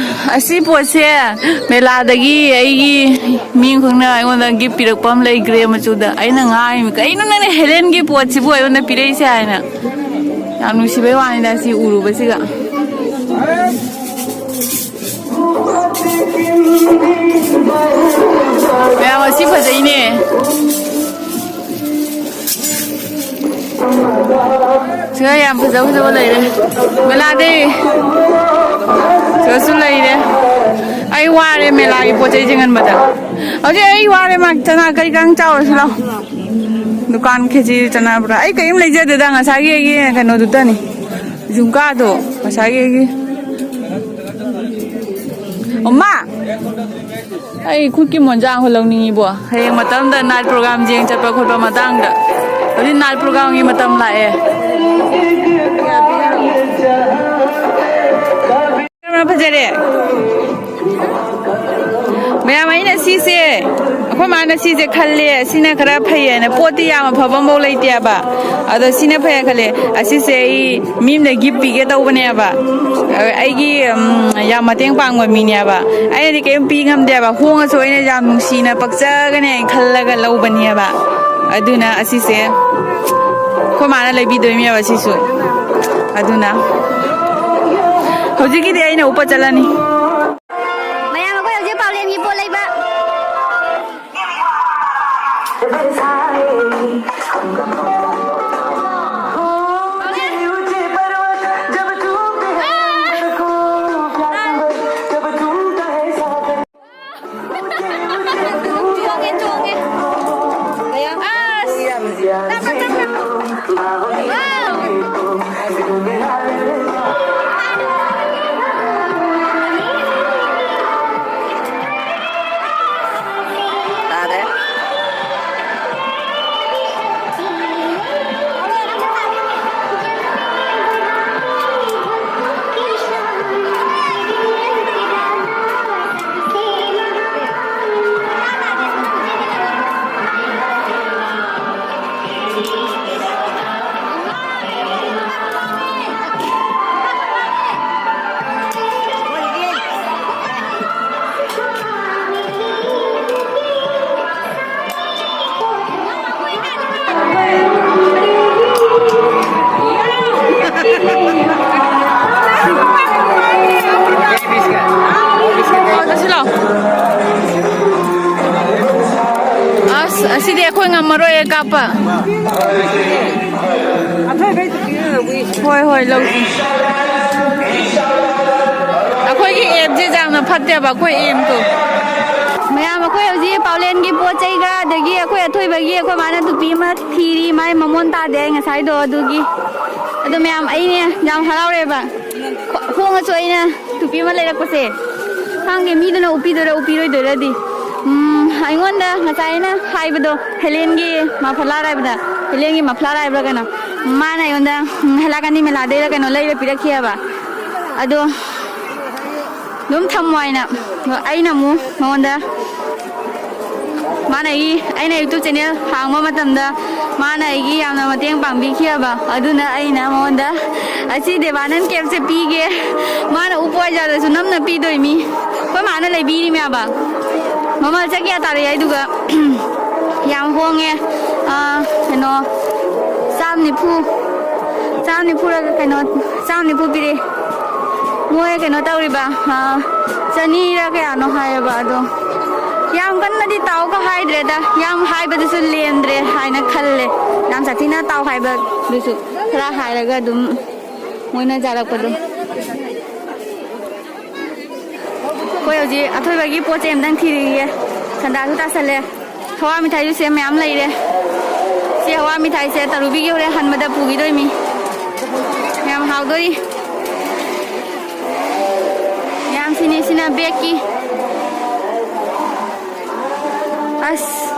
ꯑꯁꯤ ꯄꯣꯠꯁꯦ ꯃꯦꯂꯥꯗꯒꯤ ꯑꯩꯒꯤ ꯃꯤ ꯑꯃꯈꯛꯅ ꯑꯩꯉꯣꯟꯗ ꯒꯤꯐ ꯄꯤꯔꯛꯄ ꯑꯃ ꯂꯩ, ꯒ꯭ꯔꯦ ꯃꯆꯨꯗ꯫ ꯑꯩꯅ ꯉꯥꯡꯉꯤꯃꯤ, "ꯀꯩꯅꯣ ꯅꯪꯅ ꯍꯦꯂꯦꯟꯒꯤ ꯄꯣꯠꯁꯤꯕꯨ ꯑꯩꯉꯣꯟꯗ ꯄꯤꯔꯛꯏꯁꯦ?" ꯍꯥꯏꯅ꯫ ꯌꯥꯝ ꯅꯨꯡꯁꯤꯕꯩ ꯋꯥꯅꯤꯗ ꯁꯤ ꯎꯔꯨꯕꯁꯤꯒ꯫ ꯃꯌꯥꯝ, ꯑꯁꯤ ꯐꯖꯩꯅꯦ꯫ ꯁꯤꯗ ꯌꯥꯝ ꯐꯖ ꯐꯖꯕ ꯂꯩꯔꯦ꯫ ꯃꯦꯂꯥꯗꯤ ꯁꯤꯗꯁꯨ ꯂꯩꯔꯦ꯫ ꯑꯩ ꯋꯥꯔꯦ ꯃꯦꯂꯥꯒꯤ ꯄꯣꯠ ꯆꯩ ꯌꯦꯡꯍꯟꯕꯗ꯫ ꯍꯧꯖꯤꯛ ꯑꯩ ꯋꯥꯔꯦ ꯃꯥ꯫ ꯆꯅꯥ ꯀꯔꯤ ꯀꯥꯡ ꯆꯥꯎꯔꯁꯤ ꯂꯥꯎ꯫ ꯗꯨꯀꯥꯟ ꯈꯦꯆꯤ ꯆꯅꯥ ꯕꯣꯔꯥ꯫ ꯑꯩ ꯀꯔꯤꯝ ꯂꯩꯖꯗꯦꯗ, ꯉꯁꯥꯏꯒꯤ ꯑꯩꯒꯤ ꯀꯩꯅꯣꯗꯨꯇꯅꯤ꯫ ꯖꯨꯝꯀꯥꯗꯣ ꯉꯁꯥꯏꯒꯤ ꯑꯩꯒꯤ꯫ ꯑꯣ ꯃꯥ! ꯑꯩ ꯈꯨꯠꯀꯤ ꯃꯣꯟꯖꯥꯡ ꯑꯃ ꯂꯧꯅꯤꯡꯉꯤꯕꯣ꯫ ꯍꯌꯦꯡ ꯃꯇꯝꯗ night program ꯌꯦꯡ ꯆꯠꯄ ꯈꯣꯠꯄ ꯃꯇꯥꯡꯗ꯫ ꯍꯧꯖꯤꯛ night programꯒꯤ ꯃꯇꯝ ꯂꯥꯛꯑꯦ꯫ ꯌꯥꯝꯅ ꯐꯖꯔꯦ꯫ ꯃꯌꯥꯝ, ꯑꯩꯅ ꯁꯤꯁꯦ, ꯑꯩꯈꯣꯏ ꯃꯥꯅ ꯁꯤꯁꯦ ꯈꯜꯂꯦ, ꯁꯤꯅ ꯈꯔ ꯐꯩꯌꯦꯅ꯫ ꯄꯣꯠꯇꯤ ꯌꯥꯝ ꯑꯐꯕ ꯑꯃꯐꯥꯎ ꯂꯩꯇꯦꯕ꯫ ꯑꯗꯣ ꯁꯤꯅ ꯐꯩ ꯈꯜꯂꯦ꯫ ꯑꯁꯤꯁꯦ ꯑꯩ ꯃꯤ ꯑꯃꯗ gift ꯄꯤꯒꯦ ꯇꯧꯕꯅꯦꯕ꯫ ꯑꯩꯒꯤ, ꯎꯝ, ꯌꯥꯝ ꯃꯇꯦꯡ ꯄꯥꯡꯕ ꯃꯤꯅꯦꯕ꯫ ꯑꯩꯅꯗꯤ ꯀꯔꯤꯝ ꯄꯤ ꯉꯝꯗꯦꯕ꯫ ꯍꯣꯡꯉꯁꯨ ꯑꯩꯅ ꯌꯥꯝ ꯅꯨꯡꯁꯤꯅ ꯄꯛꯆꯒꯅꯦ ꯈꯜꯂꯒ ꯂꯧꯕꯅꯦꯕ꯫ ꯑꯗꯨꯅ ꯑꯁꯤꯁꯦ ꯑꯩꯈꯣꯏ ꯃꯥꯅ ꯂꯩꯕꯤꯗꯣꯏꯅꯦꯕ ꯁꯤꯁꯨ꯫ ꯑꯗꯨꯅ ꯍꯧꯖꯤꯛꯀꯤꯗꯤ ꯑꯩꯅ ꯎꯞꯄ ꯆꯠꯂꯅꯤ꯫ ꯃꯌꯥꯝ, ꯑꯩꯈꯣꯏ ꯍꯧꯖꯤꯛ ꯄꯥꯎꯂꯦꯟꯒꯤ ꯄꯣꯠ ꯂꯩꯕ꯫ ꯆꯣꯡꯉꯦ, ꯆꯣꯡꯉꯦ꯫ ꯑꯁ! ꯇꯞꯅ, ꯇꯞꯅ꯫ ꯋꯥꯎ! ꯇꯥꯔꯦ꯫ ꯑꯁꯤꯗꯤ ꯑꯩꯈꯣꯏ ꯉꯝꯃꯔꯣꯏꯌꯦ ꯀꯥꯞꯄ꯫ ꯍꯣꯏ, ꯍꯣꯏ, ꯂꯧꯁꯤ꯫ ꯑꯩꯈꯣꯏꯒꯤ ꯑꯦꯝꯁꯦ ꯌꯥꯝꯅ ꯐꯠꯇꯦꯕ, ꯑꯩꯈꯣꯏ ꯑꯦꯝꯗꯣ꯫ ꯃꯌꯥꯝ, ꯑꯩꯈꯣꯏ ꯍꯧꯖꯤꯛ ꯄꯥꯎꯂꯦꯟꯒꯤ ꯄꯣꯠ ꯆꯩꯒ, ꯑꯗꯒꯤ ꯑꯩꯈꯣꯏ ꯑꯊꯣꯏꯕꯒꯤ ꯑꯩꯈꯣꯏ ꯃꯥꯅ ꯇꯨꯄꯤ ꯑꯃ ꯊꯤꯔꯤ, ꯃꯥꯏ ꯃꯃꯣꯟ ꯇꯥꯗꯦ ꯉꯁꯥꯏꯗꯣ, ꯑꯗꯨꯒꯤ꯫ ꯑꯗꯣ ꯃꯌꯥꯝ, ꯑꯩꯅꯦ ꯌꯥꯝ ꯍꯔꯥꯎꯔꯦꯕ꯫ ꯈꯣ-, ꯈꯣꯡꯉꯁꯨ ꯑꯩꯅ ꯇꯨꯄꯤ ꯑꯃ ꯂꯩꯔꯛꯄꯁꯦ꯫ ꯈꯪꯗꯦ, ꯃꯤꯗꯨꯅ ꯎꯞꯄꯤꯗꯣꯏꯔꯥ ꯎꯞꯄꯤꯔꯣꯏꯗꯣꯏꯔꯗꯤ꯫ ꯎꯝ, ꯑꯩꯉꯣꯟꯗ ꯉꯁꯥꯏ ꯑꯩꯅ ꯍꯥꯏꯕꯗꯣ, ꯍꯦꯂꯦꯟꯒꯤ ꯃꯐꯂꯥꯔ ꯍꯥꯏꯕꯗ, ꯍꯦꯂꯦꯟꯒꯤ ꯃꯐ꯭ꯂꯥꯔ ꯍꯥꯏꯕ꯭ꯔꯥ ꯀꯩꯅꯣ, ꯃꯥꯅ ꯑꯩꯉꯣꯟꯗ, ꯎꯝ, ꯍꯦꯂꯥꯀꯥꯅꯤ ꯃꯦꯂꯥꯗꯩꯔ ꯀꯩꯅꯣ ꯂꯩꯔ ꯄꯤꯔꯛꯈꯤꯑꯕ꯫ ꯑꯗꯣ ꯑꯗꯨꯝ ꯊꯝꯃꯣ ꯍꯥꯏꯅ꯫ ꯑꯩꯅ ꯑꯃꯨꯛ ꯃꯉꯣꯟꯗ, ꯃꯥꯅ ꯑꯩꯒꯤ, ꯑꯩꯅ YouTube channel ꯍꯥꯡꯕ ꯃꯇꯝꯗ ꯃꯥꯅ ꯑꯩꯒꯤ ꯌꯥꯝꯅ ꯃꯇꯦꯡ ꯄꯥꯡꯕꯤꯈꯤꯑꯕ꯫ ꯑꯗꯨꯅ ꯑꯩꯅ ꯃꯉꯣꯟꯗ ꯑꯁꯤ ꯗꯦꯕꯥꯅꯟ ꯀꯦꯞꯁꯦ ꯄꯤꯒꯦ, ꯃꯥꯅ ꯎꯞꯄ ꯍꯥꯏꯖꯥꯗꯁꯨ ꯅꯝꯅ ꯄꯤꯗꯣꯏ ꯃꯤ꯫ ꯑꯩꯈꯣꯏ ꯃꯥꯅ ꯂꯩꯕꯤꯔꯤꯃꯦꯕ꯫ ꯃꯃꯜꯁꯦ ꯀꯌꯥ ꯇꯥꯔꯛꯑꯦ ꯑꯗꯨꯒ? ꯌꯥꯝ ꯍꯣꯡꯉꯦ꯫ ꯑꯥ, ꯀꯩꯅꯣ, ꯆꯥꯝ ꯅꯤꯐꯨ, ꯆꯥꯝ ꯅꯤꯐꯨꯔ ꯀꯩꯅꯣ, ꯆꯥꯝ ꯅꯤꯐꯨ ꯄꯤꯔꯛꯑꯦ꯫ ꯃꯣꯏ ꯀꯩꯅꯣ ꯇꯧꯔꯤꯕ, ꯑꯥ, ꯆꯅꯤꯔ ꯀꯌꯥꯅꯣ ꯍꯥꯏꯌꯦꯕ꯫ ꯑꯗꯣ ꯌꯥꯝ ꯀꯟꯅꯗꯤ ꯇꯥꯎꯒ ꯍꯥꯏꯗ꯭ꯔꯦꯗ, ꯌꯥꯝ ꯍꯥꯏꯕꯗꯨꯁꯨ ꯂꯦꯝꯗ꯭ꯔꯦ ꯍꯥꯏꯅ ꯈꯜꯂꯦ꯫ ꯌꯥꯝ ꯁꯥꯊꯤꯅ ꯇꯥꯎ ꯍꯥꯏꯕꯗꯨꯁꯨ ꯈꯔ ꯍꯥꯏꯔꯒ ꯑꯗꯨꯝ ꯃꯣꯏꯅ ꯌꯥꯔꯛꯄꯗꯣ꯫ ꯑꯩꯈꯣꯏ ꯍꯧꯖꯤꯛ ꯑꯊꯣꯏꯕꯒꯤ ꯄꯣꯠ ꯆꯩ ꯑꯝꯇꯪ ꯊꯤꯔꯤꯌꯦ꯫ ꯁꯟꯗꯥꯁꯨ ꯇꯥꯁꯜꯂꯦ꯫ ꯍꯋꯥ ꯃꯤꯊꯥꯏꯁꯨ ꯁꯦ ꯃꯌꯥꯝ ꯂꯩꯔꯦ꯫ ꯁꯤ ꯍꯋꯥ ꯃꯤꯊꯥꯏꯁꯦ ꯇꯔꯨꯕꯤꯒꯤ ꯍꯣꯔꯦꯟ ꯍꯟꯕꯗ ꯄꯨꯈꯤꯗꯣꯏꯅꯤ꯫ ꯌꯥꯝ ꯍꯥꯎꯗꯣꯔꯤ꯫ ꯌꯥꯝ ꯁꯤꯅꯤ, ꯁꯤꯅ ꯕꯦꯛꯀꯤ꯫ ꯑꯁ,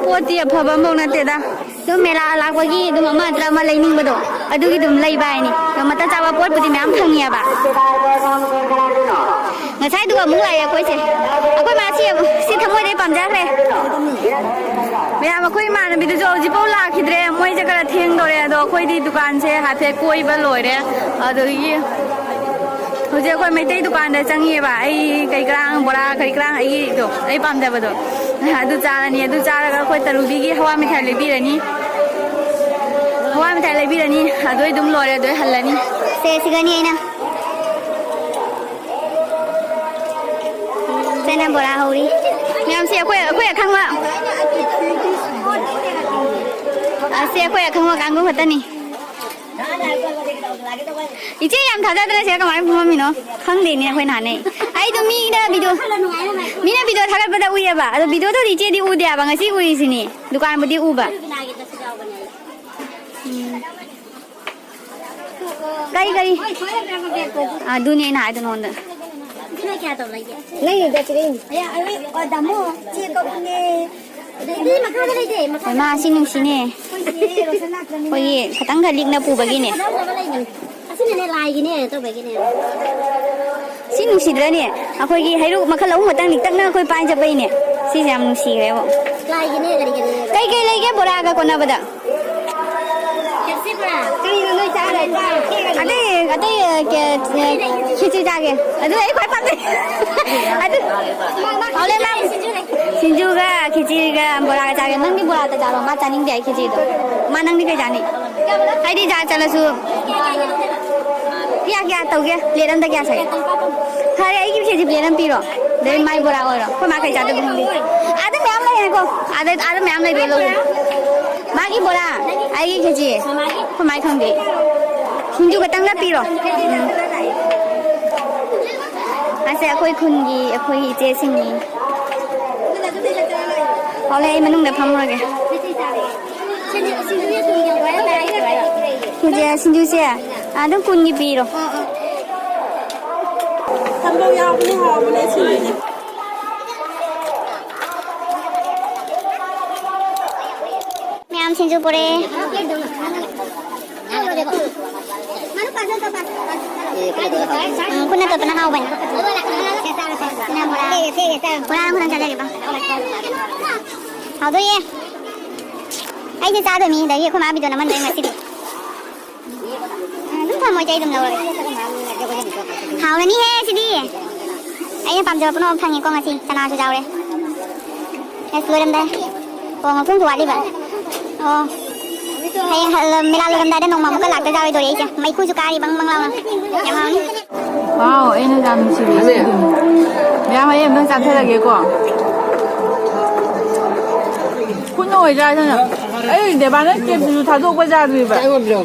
ꯄꯣꯠꯇꯤ ꯑꯐꯕ ꯑꯃꯐꯥꯎ ꯅꯠꯇꯦꯗ꯫ ꯑꯗꯨꯝ ꯃꯦꯂꯥ ꯂꯥꯛꯄꯒꯤ ꯑꯗꯨꯝ ꯑꯃ ꯅꯠꯇ꯭ꯔ ꯑꯃ ꯂꯩꯅꯤꯡꯕꯗꯣ, ꯑꯗꯨꯒꯤ ꯑꯗꯨꯝ ꯂꯩꯕ ꯍꯥꯏꯅꯤ꯫ ꯑꯗꯣ ꯃꯇꯠ ꯆꯥꯕ ꯄꯣꯠꯄꯨꯗꯤ ꯃꯌꯥꯝ ꯐꯪꯉꯦꯕ꯫ ꯉꯁꯥꯏꯗꯨꯒ ꯑꯃꯨꯛ ꯂꯥꯛꯑꯦ ꯑꯩꯈꯣꯏꯁꯦ꯫ ꯑꯩꯈꯣꯏ ꯃꯥ ꯁꯤ, ꯁꯤ ꯊꯃꯣꯏꯗꯩ ꯄꯥꯝꯖꯈ꯭ꯔꯦ꯫ ꯃꯌꯥꯝ, ꯑꯩꯈꯣꯏ ꯏꯃꯥꯟꯅꯕꯤꯗꯨꯁꯨ ꯍꯧꯖꯤꯛꯐꯥꯎ ꯂꯥꯛꯈꯤꯗ꯭ꯔꯦ꯫ ꯃꯣꯏꯁꯦ ꯈꯔ ꯊꯦꯡꯗꯧꯔꯦ꯫ ꯑꯗꯣ ꯑꯩꯈꯣꯏꯗꯤ ꯗꯨꯀꯥꯟꯁꯦ ꯍꯥꯏꯐꯦꯠ ꯀꯣꯏꯕ ꯂꯣꯏꯔꯦ꯫ ꯑꯗꯨꯗꯒꯤ ꯍꯧꯖꯤꯛ ꯑꯩꯈꯣꯏ ꯃꯩꯇꯩ ꯗꯨꯀꯥꯟꯗ ꯆꯪꯉꯤꯑꯕ꯫ ꯑꯩ ꯀꯩ ꯀꯔꯥꯡ, ꯕꯣꯔꯥ ꯀꯔꯤ ꯀꯔꯥꯡ, ꯑꯩꯒꯤꯗꯣ, ꯑꯩ ꯄꯥꯝꯖꯕꯗꯣ, ꯑꯗꯨ ꯆꯥꯔꯅꯤ꯫ ꯑꯗꯨ ꯆꯥꯔꯒ ꯑꯩꯈꯣꯏ ꯇꯔꯨꯕꯤꯒꯤ ꯍꯋꯥ ꯃꯤꯊꯥꯏ ꯂꯩꯕꯤꯔꯅꯤ꯫ ꯍꯋꯥ ꯃꯤꯊꯥꯏ ꯂꯩꯕꯤꯔꯅꯤ꯫ ꯑꯗꯨ ꯑꯗꯨꯝ ꯂꯣꯏꯔꯦ꯫ ꯑꯗꯨ ꯍꯜꯂꯅꯤ꯫ ꯁꯦ, ꯁꯤꯒꯅꯤ ꯑꯩꯅ꯫ ꯆꯅꯝ ꯕꯣꯔꯥ ꯍꯧꯔꯤ꯫ ꯁꯤ ꯑꯩꯈꯣꯏ ꯑꯩꯈꯣꯏ ꯑꯈꯪꯕ ꯑꯁꯤ ꯑꯩꯈꯣꯏ ꯑꯈꯪꯕ ꯀꯥꯡꯕꯨ ꯈꯛꯇꯅꯤ꯫ ꯏꯆꯦ ꯌꯥꯝ ꯊꯥꯖꯗꯅ ꯁꯤꯗ ꯀꯃꯥꯏꯅ ꯐꯝꯃꯝꯃꯤꯅꯣ? ꯈꯪꯗꯦꯅꯦ ꯑꯩꯈꯣꯏ ꯅꯍꯥꯟꯅꯩ꯫ ꯑꯩꯗꯣ ꯃꯤꯅ ꯚꯤꯗꯤꯑꯣ ꯃꯤꯅ ꯚꯤꯗꯤꯑꯣ ꯊꯥꯒꯠꯄꯗ ꯎꯏꯌꯦꯕ, ꯑꯗꯣ ꯚꯤꯗꯤꯑꯣꯗꯨꯗꯤ ꯏꯆꯦꯗꯤ ꯎꯗꯦꯕ, ꯉꯁꯤ ꯎꯔꯤꯁꯤꯅꯤ꯫ ꯗꯨꯀꯥꯟꯕꯨꯗꯤ ꯎꯕ꯫ ꯎꯝ꯫ ꯀꯔꯤ ꯀꯔꯤ? ꯑꯗꯨꯅꯦ ꯑꯩꯅ ꯍꯥꯏꯗꯣ ꯅꯉꯣꯟꯗ꯫ ꯅꯪꯒꯤꯗ ꯄꯤꯔꯛꯏꯅꯤ꯫ ꯃꯥ ꯁꯤ ꯅꯨꯡꯁꯤꯅꯦ꯫ ꯑꯩꯈꯣꯏꯒꯤ ꯈꯤꯇꯪꯒ ꯂꯤꯛꯅ ꯄꯨꯕꯒꯤꯅꯦ꯫ ꯑꯁꯤꯅꯅꯦ ꯂꯥꯏꯒꯤꯅꯦ ꯇꯧꯕꯒꯤꯅꯦ꯫ ꯁꯤ ꯅꯨꯡꯁꯤꯗ꯭ꯔꯅꯦ? ꯑꯩꯈꯣꯏꯒꯤ ꯍꯩꯔꯨꯛ ꯃꯈꯜ ꯑꯍꯨꯝ ꯈꯛꯇꯪ ꯂꯤꯛꯇꯛꯅ ꯑꯩꯈꯣꯏ ꯄꯥꯏ ꯆꯠꯄꯩꯅꯦ꯫ ꯁꯤꯁꯦ ꯌꯥꯝ ꯅꯨꯡꯁꯤꯈ꯭ꯔꯦꯕꯣ꯫ ꯂꯥꯏꯒꯤꯅꯦ ꯀꯔꯤ ꯀꯔꯤ? ꯀꯩ ꯀꯩ ꯂꯩꯒꯦ ꯕꯣꯔꯥꯒ ꯀꯣꯟꯅꯕꯗ? ꯀꯔꯤꯅꯣ ꯅꯣꯏ ꯆꯥꯔꯤꯁꯦ? ꯑꯇꯩ ꯑꯇꯩ ꯀꯦ- ꯈꯦꯆꯤ ꯆꯥꯒꯦ꯫ ꯑꯗꯨ ꯑꯩ ꯈ꯭ꯋꯥꯏ ꯄꯥꯝꯖꯩ꯫ ꯑꯗꯨ ꯍꯥꯎꯂꯦ ꯃꯥ꯫ ꯁꯤꯡꯖꯨꯒ ꯈꯦꯆꯤꯒ ꯕꯣꯔꯥꯒ ꯆꯥꯒꯦ꯫ ꯅꯪꯗꯤ ꯕꯣꯔꯥꯗ ꯆꯥꯔꯣ, ꯃꯥ ꯆꯥꯅꯤꯡꯗꯦ ꯍꯥꯏ ꯈꯦꯆꯤꯗꯣ꯫ ꯃꯥ ꯅꯪꯗꯤ ꯀꯩ ꯆꯥꯅꯤ? ꯑꯩꯗꯤ ꯖꯥꯔ ꯆꯠꯂꯁꯨ ꯀꯌꯥ ꯀꯌꯥ ꯇꯧꯒꯦ? ꯄ꯭ꯂꯦꯠ ꯑꯝꯗ ꯀꯌꯥ ꯁꯥꯏ? ꯐꯔꯦ, ꯑꯩꯒꯤ ꯈꯦꯆꯤ ꯄ꯭ꯂꯦꯠ ꯑꯃ ꯄꯤꯔꯣ꯫ ꯑꯗꯩ ꯃꯥꯏ ꯕꯣꯔꯥ ꯑꯣꯏꯔꯣ꯫ ꯑꯩꯈꯣꯏ ꯃꯥ ꯀꯩ ꯆꯥꯗꯣꯏꯕ ꯈꯪꯗꯦ꯫ ꯑꯥꯗ ꯃꯌꯥꯝ ꯂꯩ ꯍꯥꯏꯀꯣ꯫ ꯑꯥꯗ ꯑꯥꯗ ꯃꯌꯥꯝ ꯂꯩꯕ ꯂꯧꯒꯦ꯫ ꯃꯥꯒꯤ ꯕꯣꯔꯥ, ꯑꯩꯒꯤ ꯈꯦꯆꯤ꯫ ꯑꯩꯈꯣꯏ ꯃꯥꯏ ꯈꯪꯗꯦ꯫ ꯁꯤꯡꯖꯨ ꯈꯛꯇꯪꯒ ꯄꯤꯔꯣ꯫ ꯎꯝ꯫ ꯑꯁꯦ ꯑꯩꯈꯣꯏ ꯈꯨꯟꯒꯤ ꯑꯩꯈꯣꯏꯒꯤ ꯏꯆꯦꯁꯤꯡꯅꯤ꯫ ꯍꯣꯏ, ꯑꯩ ꯃꯅꯨꯡꯗ ꯐꯝꯃꯨꯔꯒꯦ꯫ ꯁꯤꯡꯖꯨ, ꯁꯤꯡꯖꯨꯁꯦ ꯁꯨꯝ ꯌꯧꯕ ꯍꯥꯏꯇꯥꯔꯦ꯫ ꯁꯤꯡꯖꯨꯁꯦ ꯑꯗꯨꯝ ꯀꯨꯟꯒꯤ ꯄꯤꯔꯣ꯫ ꯊꯝꯕꯧ ꯌꯥꯎꯕꯅꯦ, ꯍꯥꯎꯕꯅꯦ ꯁꯤꯡꯖꯨꯁꯦ꯫ ꯃꯌꯥꯝ ꯁꯤꯡꯖꯨ ꯄꯨꯔꯛꯑꯦ꯫ ꯎꯝ, ꯈꯨꯠꯅ ꯇꯣꯠꯄꯅ ꯍꯥꯎꯕꯅꯦ꯫ ꯕꯣꯔꯥ ꯑꯃꯈꯛꯇꯪ ꯆꯥꯖꯒꯦꯀꯣ꯫ ꯍꯥꯎꯗꯣꯏꯌꯦ꯫ ꯑꯩꯁꯦ ꯆꯥꯗꯣꯏ ꯃꯤ, ꯑꯗꯒꯤ ꯑꯩꯈꯣꯏ ꯃꯥ ꯕꯤꯗꯣ ꯅꯝꯍꯟꯗꯣꯏ ꯉꯁꯤꯗꯤ꯫ ꯑꯗꯨꯝ ꯊꯝꯃꯣ ꯏꯆꯦ, ꯑꯩ ꯑꯗꯨꯝ ꯂꯧꯔꯒꯦ꯫ ꯍꯥꯎꯔꯅꯤꯍꯦ ꯁꯤꯗꯤ꯫ ꯑꯩꯅ ꯄꯥꯝꯖꯕ ꯄꯨꯝꯅꯃꯛ ꯐꯪꯉꯦꯀꯣ ꯉꯁꯤ꯫ ꯆꯅꯥꯁꯨ ꯌꯥꯎꯔꯦ꯫ ꯑꯁ, ꯂꯣꯏꯔꯝꯗꯥꯏ꯫ ꯑꯣ, ꯃꯈꯨꯝꯁꯨ ꯋꯥꯠꯂꯤꯕ꯫ ꯑꯣ꯫ ꯍꯌꯦꯡ ꯍꯜ-, ꯃꯦꯂꯥ ꯂꯣꯏꯔꯝꯗꯥꯏꯗ ꯅꯣꯡꯃ ꯑꯃꯨꯛꯀ ꯂꯥꯛꯇ ꯌꯥꯔꯣꯏꯗꯣꯔꯦ ꯑꯩꯁꯦ꯫ ꯃꯩꯈꯨꯁꯨ ꯀꯥꯔꯤ ꯕꯪ ꯕꯪ ꯂꯥꯎꯅ꯫ ꯌꯥꯝ ꯍꯥꯎꯅꯤ꯫ ꯋꯥꯎ, ꯑꯩꯅ ꯌꯥꯝ ꯅꯨꯡꯁꯤꯕ ꯏꯆꯦꯗꯨꯅꯤ꯫ ꯃꯌꯥꯝ ꯑꯩ ꯑꯝꯇꯪ ꯆꯥꯊꯔꯒꯦꯀꯣ꯫ ꯈꯨꯠꯅ ꯑꯣꯏꯖꯥꯠꯅ꯫ ꯑꯩ ꯗꯦꯕꯥꯅ ꯀꯦꯞꯁꯨ ꯊꯥꯗꯣꯛꯄ ꯌꯥꯗ꯭ꯔꯤꯕ꯫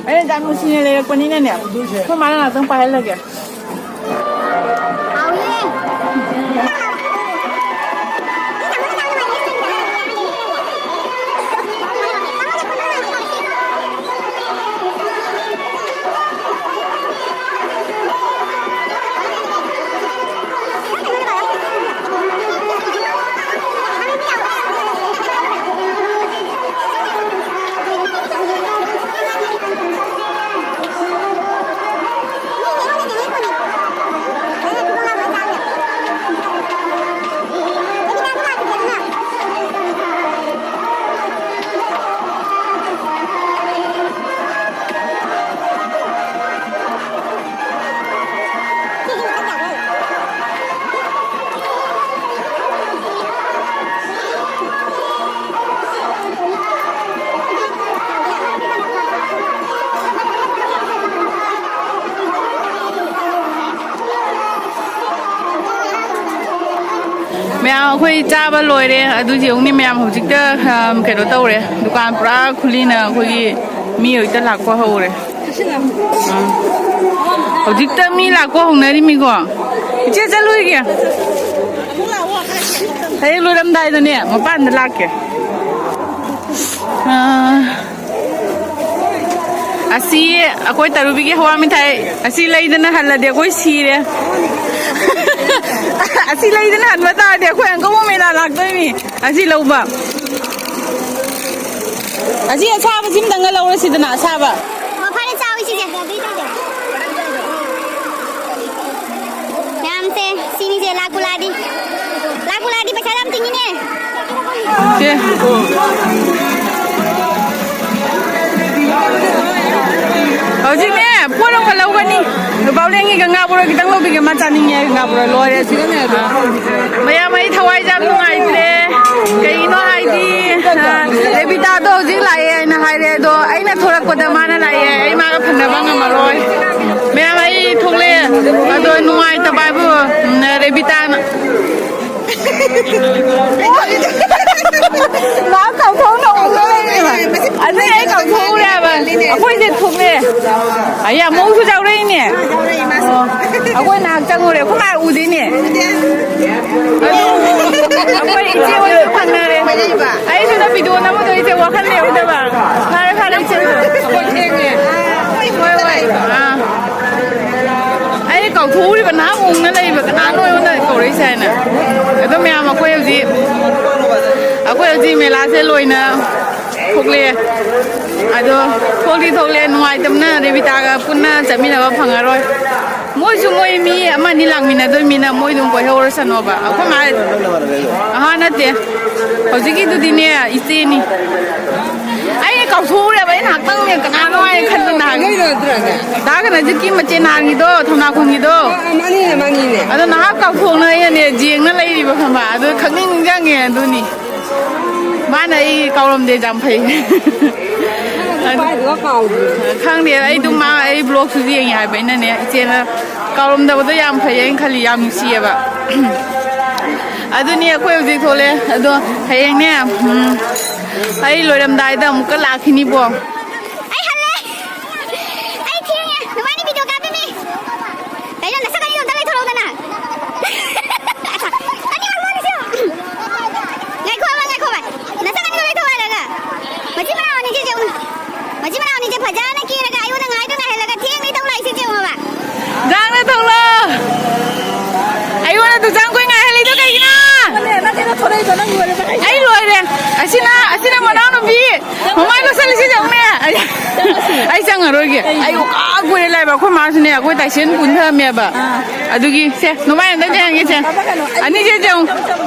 ꯑꯩꯅ ꯌꯥꯝ ꯅꯨꯡꯁꯤꯅ ꯂꯩꯔꯛꯄꯅꯤꯅꯅꯦ꯫ ꯑꯩꯈꯣꯏ ꯃꯥꯅ ꯉꯥꯛꯇꯪ ꯄꯥꯏꯍꯜꯂꯒꯦ꯫ ꯃꯌꯥꯝ ꯑꯩꯈꯣꯏ ꯆꯥꯕ ꯂꯣꯏꯔꯦ꯫ ꯑꯗꯨ ꯌꯦꯡꯉꯨꯅꯦ ꯃꯌꯥꯝ, ꯍꯧꯖꯤꯛꯇ, ꯑꯝ, ꯀꯩꯅꯣ ꯇꯧꯔꯦ, ꯗꯨꯀꯥꯟ ꯄꯨꯔꯥ ꯈꯨꯂꯤꯅ ꯑꯩꯈꯣꯏꯒꯤ ꯃꯤ ꯍꯧꯖꯤꯛꯇ ꯂꯥꯛꯄ ꯍꯧꯔꯦ꯫ ꯑꯥ꯫ ꯍꯧꯖꯤꯛꯇ ꯃꯤ ꯂꯥꯛꯄ ꯍꯧꯅꯔꯤꯃꯤꯀꯣ꯫ ꯏꯆꯦ ꯆꯠꯂꯨꯏꯒꯦ꯫ ꯍꯌꯦꯡ ꯂꯣꯏꯔꯝꯗꯥꯏꯗꯅꯦ ꯃꯄꯥꯟꯗ ꯂꯥꯛꯀꯦ꯫ ꯑꯥ꯫ ꯑꯁꯤ ꯑꯩꯈꯣꯏ ꯇꯔꯨꯕꯤꯒꯤ ꯍꯋꯥ ꯃꯤꯊꯥꯏ ꯑꯁꯤ ꯂꯩꯗꯅ ꯍꯜꯂꯗꯤ ꯑꯩꯈꯣꯏ ꯁꯤꯔꯦ꯫ ꯑꯁꯤ ꯂꯩꯗꯅ ꯍꯟꯕ ꯇꯥꯔꯗꯤ ꯑꯩꯈꯣꯏ ꯑꯪꯀ ꯃꯣꯃꯦꯂꯥ ꯂꯥꯛꯇꯣꯏꯅꯤ꯫ ꯑꯁꯤ ꯂꯧꯕ꯫ ꯑꯁꯤ ꯑꯁꯥꯕꯁꯤꯃꯇꯪꯒ ꯂꯧꯔꯁꯤꯗꯅ, ꯑꯁꯥꯕ꯫ ꯑꯣ, ꯐꯔꯦ, ꯆꯥꯎ, ꯏꯆꯦꯁꯦ꯫ ꯃꯌꯥꯝꯁꯦ, ꯁꯤꯅꯤꯁꯦ, ꯂꯥꯛꯄꯨ ꯂꯥꯛꯑꯗꯤ꯫ ꯂꯥꯛꯄꯨ ꯂꯥꯛꯑꯗꯤ ꯄꯩꯁꯥ ꯌꯥꯝ ꯇꯤꯡꯉꯤꯅꯦ꯫ ꯁꯦ꯫ ꯍꯧꯖꯤꯛꯅꯦ, ꯄꯣꯠ ꯑꯃ ꯂꯧꯒꯅꯤ꯫ ꯅꯨꯄꯥ ꯂꯦꯡꯉꯤꯒ ꯉꯥ ꯕꯣꯔꯥ ꯈꯤꯇꯪ ꯂꯧꯕꯤꯒꯦ, ꯃꯥ ꯆꯥꯅꯤꯡꯉꯦ ꯉꯥ ꯕꯣꯔꯥ꯫ ꯂꯣꯏꯔꯦ ꯁꯤꯗꯅꯦ ꯑꯗꯣ꯫ ꯃꯌꯥꯝ, ꯑꯩ ꯊꯋꯥꯏꯁꯦ ꯌꯥꯝ ꯅꯨꯡꯉꯥꯏꯇ꯭ꯔꯦ꯫ ꯀꯩꯒꯤꯅꯣ ꯍꯥꯏꯗꯤ, ꯑ, ꯔꯦꯕꯤꯇꯥꯗꯣ ꯍꯧꯖꯤꯛ ꯂꯥꯛꯑꯦ ꯍꯥꯏꯅ ꯍꯥꯏꯔꯦ, ꯑꯗꯣ ꯑꯩꯅ ꯊꯣꯛꯂꯛꯄꯗ ꯃꯥꯅ ꯂꯥꯛꯑꯦ, ꯑꯩ ꯃꯥꯒ ꯐꯪꯅꯕ ꯉꯝꯃꯔꯣꯏ꯫ ꯃꯌꯥꯝ, ꯑꯩ ꯊꯣꯛꯂꯛꯑꯦ, ꯑꯗꯣ ꯅꯨꯡꯉꯥꯏꯇꯕ ꯍꯥꯏꯕꯨ, ꯎꯝ, ꯔꯦꯕꯤꯇꯥꯅ꯫ ꯃꯥ ꯀꯧꯊꯣꯛ ꯑꯩꯈꯣꯏꯁꯦ ꯊꯣꯛꯂꯦ꯫ ꯑꯌꯥ, ꯃꯧꯁꯨ ꯌꯥꯎꯔꯛꯏꯅꯦ꯫ ꯑꯩꯈꯣꯏ ꯅꯍꯥꯟ ꯆꯪꯉꯨꯔꯦ, ꯑꯩꯈꯣꯏ ꯃꯥ ꯎꯗꯦꯅꯦ꯫ ꯑꯗꯨ ꯑꯩꯈꯣꯏ ꯏꯆꯦ ꯍꯣꯏꯁꯨ ꯐꯪꯅꯔꯦ꯫ ꯑꯩꯁꯨꯅ ꯚꯤꯗꯤꯑꯣ ꯅꯝꯃꯗꯣ ꯏꯆꯦ ꯋꯥꯈꯜ ꯂꯩꯍꯧꯗꯕ꯫ ꯐꯔꯦ, ꯐꯔꯦ, ꯏꯆꯦ꯫ ꯍꯣꯏ, ꯍꯣꯏ꯫ ꯑꯥ꯫ ꯑꯩ ꯀꯥꯎꯊꯣꯛꯎꯔꯤꯕ ꯅꯍꯥꯛ ꯎꯅ ꯂꯩꯕ ꯀꯅꯥꯅꯣ ꯑꯩꯉꯣꯟꯗ ꯀꯧꯔꯛꯏꯁꯦ ꯍꯥꯏꯅ꯫ ꯑꯗꯣ ꯃꯌꯥꯝ ꯑꯩꯈꯣꯏ ꯍꯧꯖꯤꯛ, ꯑꯩꯈꯣꯏ ꯍꯧꯖꯤꯛ ꯃꯦꯂꯥꯁꯦ ꯂꯣꯏꯅ ꯊꯣꯛꯂꯛꯑꯦ꯫ ꯑꯗꯣ ꯊꯣꯛꯇꯤ ꯊꯣꯛꯂꯛꯑꯦ, ꯅꯨꯡꯉꯥꯏꯇꯕꯅ ꯔꯦꯕꯤꯇꯥꯒ ꯄꯨꯟꯅ ꯆꯠꯃꯤꯟꯅꯕ ꯐꯪꯉꯔꯣꯏ꯫ ꯃꯣꯏꯁꯨ ꯃꯣꯏ ꯃꯤ ꯑꯃ ꯑꯅꯤ ꯂꯥꯛꯃꯤꯟꯅꯗꯣꯏꯃꯤꯅ ꯃꯣꯏ ꯑꯗꯨꯝ ꯀꯣꯏꯍꯧꯔꯁꯅꯣꯕ꯫ ꯑꯩꯈꯣꯏ ꯃꯥ, ꯑꯍꯥ, ꯅꯠꯇꯦ, ꯍꯧꯖꯤꯛꯀꯤꯗꯨꯗꯤꯅꯦ, ꯏꯆꯦꯅꯤ꯫ ꯑꯩ ꯀꯥꯎꯊꯣꯛꯎꯔꯦꯕ, ꯑꯩ ꯉꯥꯏꯍꯥꯛꯇꯪꯅꯦ ꯀꯅꯥꯅꯣ ꯍꯥꯏꯅ ꯈꯟꯕ ꯅꯍꯥꯟꯒꯤ꯫ ꯅꯣꯏꯗꯣ ꯅꯠꯇ꯭ꯔꯅꯦ? ꯗꯥ ꯀꯅꯖꯤꯠꯀꯤ ꯃꯆꯦ ꯅꯍꯥꯟꯒꯤꯗꯣ, ꯊꯧꯅꯥꯈꯣꯡꯒꯤꯗꯣ꯫ ꯑ, ꯑ, ꯃꯥꯅꯤꯅꯦ, ꯃꯥꯅꯤꯅꯦ꯫ ꯑꯗꯣ ꯅꯍꯥꯛ ꯀꯥꯎꯊꯣꯛꯅ ꯑꯩꯅꯅꯦ ꯖꯦꯡꯅ ꯂꯩꯔꯤꯕ ꯈꯪꯕ꯫ ꯑꯗꯨ ꯈꯪꯅꯤꯡ ꯅꯤꯡꯁꯤꯡꯉꯦ ꯑꯗꯨꯅꯤ꯫ ꯃꯥꯅ ꯑꯩ ꯀꯥꯎꯔꯝꯗꯦ, ꯌꯥꯝ ꯐꯩ꯫ ꯑꯗꯨ ꯄꯥꯏꯗꯨꯒ ꯀꯥꯎꯗ꯭ꯔꯤ꯫ ꯈꯪꯗꯦ, ꯑꯩ ꯑꯗꯨꯝ ꯃꯥ ꯑꯩ ꯕ꯭ꯂꯣꯛꯁꯨ ꯌꯦꯡꯉꯦ ꯍꯥꯏꯕ ꯑꯩꯅꯅꯦ꯫ ꯏꯆꯦꯅ ꯀꯥꯎꯔꯝꯗꯕꯗꯣ ꯌꯥꯝ ꯐꯩ ꯍꯥꯏꯅ ꯈꯜꯂꯤ, ꯌꯥꯝ ꯅꯨꯡꯁꯤꯌꯦꯕ꯫ ꯑꯗꯨꯅꯤ ꯑꯩꯈꯣꯏ ꯍꯧꯖꯤꯛ ꯊꯣꯛꯂꯛꯑꯦ꯫ ꯑꯗꯣ ꯍꯌꯦꯡꯅꯦ, ꯎꯝ, ꯑꯩ ꯂꯣꯏꯔꯝꯗꯥꯏꯗ ꯑꯃꯨꯛꯀ ꯂꯥꯛꯈꯤꯅꯤꯕꯣ꯫ ꯑꯩ ꯍꯜꯂꯦ꯫ ꯑꯩ ꯊꯦꯡꯉꯦ꯫ ꯅꯕꯥꯅꯤ ꯚꯤꯗꯤꯑꯣ ꯀꯥꯞꯄꯤꯅꯦ꯫ ꯀꯩꯅꯣ, ꯅꯁꯛ ꯑꯅꯤꯗꯣ ꯑꯝꯇ ꯂꯩꯊꯣꯔꯛꯎꯗꯅ꯫ ꯑꯅꯤ ꯑꯣꯏꯔꯝꯃꯣ, ꯑꯅꯤꯁꯤ ꯌꯦꯡꯉꯨ꯫ ꯉꯥꯏꯈꯣꯕ, ꯉꯥꯏꯈꯣꯕ꯫ ꯅꯁꯛ ꯑꯅꯤꯗꯣ ꯂꯩꯊꯣꯛꯑꯣ ꯍꯥꯏꯔꯒ꯫ ꯃꯆꯤꯟ ꯃꯅꯥꯎ ꯑꯅꯤꯁꯤ ꯌꯦꯡꯉꯨ꯫ ꯃꯆꯤꯟ ꯃꯅꯥꯎ ꯑꯅꯤꯁꯦ ꯐꯖꯅ ꯀꯦꯔꯒ ꯑꯩꯉꯣꯟꯗ ꯉꯥꯏꯗ ꯉꯥꯏꯍꯜꯂꯒ ꯊꯦꯡꯅ ꯇꯧ ꯂꯥꯛꯏꯁꯦ ꯌꯦꯡꯉꯣꯕ꯫ ꯖꯥꯡꯅ ꯊꯣꯛꯂꯣ꯫ ꯑꯩꯉꯣꯟꯗ ꯗꯨꯆꯥꯡ ꯀꯣꯏ ꯉꯥꯏꯍꯜꯂꯤꯗꯣ ꯀꯩꯒꯤꯅꯣ? ꯅꯪ ꯀꯩꯅꯣ ꯊꯣꯔꯛꯏꯗꯣ ꯅꯪ ꯂꯣꯏꯔꯕ ꯍꯥꯏꯁꯦ? ꯑꯩ ꯂꯣꯏꯔꯦ꯫ ꯑꯁꯤꯅ, ꯑꯁꯤꯅ ꯃꯅꯥꯎꯅꯨꯄꯤ꯫ ꯃꯃꯥꯏ ꯀꯣꯠꯁꯜꯂꯤꯁꯦ ꯌꯦꯡꯉꯨꯅꯦ꯫ ꯑꯩ ꯆꯪꯉꯔꯣꯏꯒꯦ꯫ ꯑꯩ ꯋꯥ ꯀꯨꯏꯔꯦ ꯂꯥꯏꯕ꯫ ꯑꯩꯈꯣꯏ ꯃꯥꯁꯨꯅꯦ, ꯑꯩꯈꯣꯏ ꯇꯥꯏꯁꯦꯟ ꯄꯨꯟꯊꯔꯝꯃꯦꯕ꯫ ꯑꯥ꯫ ꯑꯗꯨꯒꯤ ꯁꯦ, ꯅꯃꯥꯏ ꯑꯝꯇ ꯌꯦꯡꯒꯦ ꯁꯦ꯫ ꯑꯅꯤꯁꯦ ꯌꯦꯡꯉꯨ꯫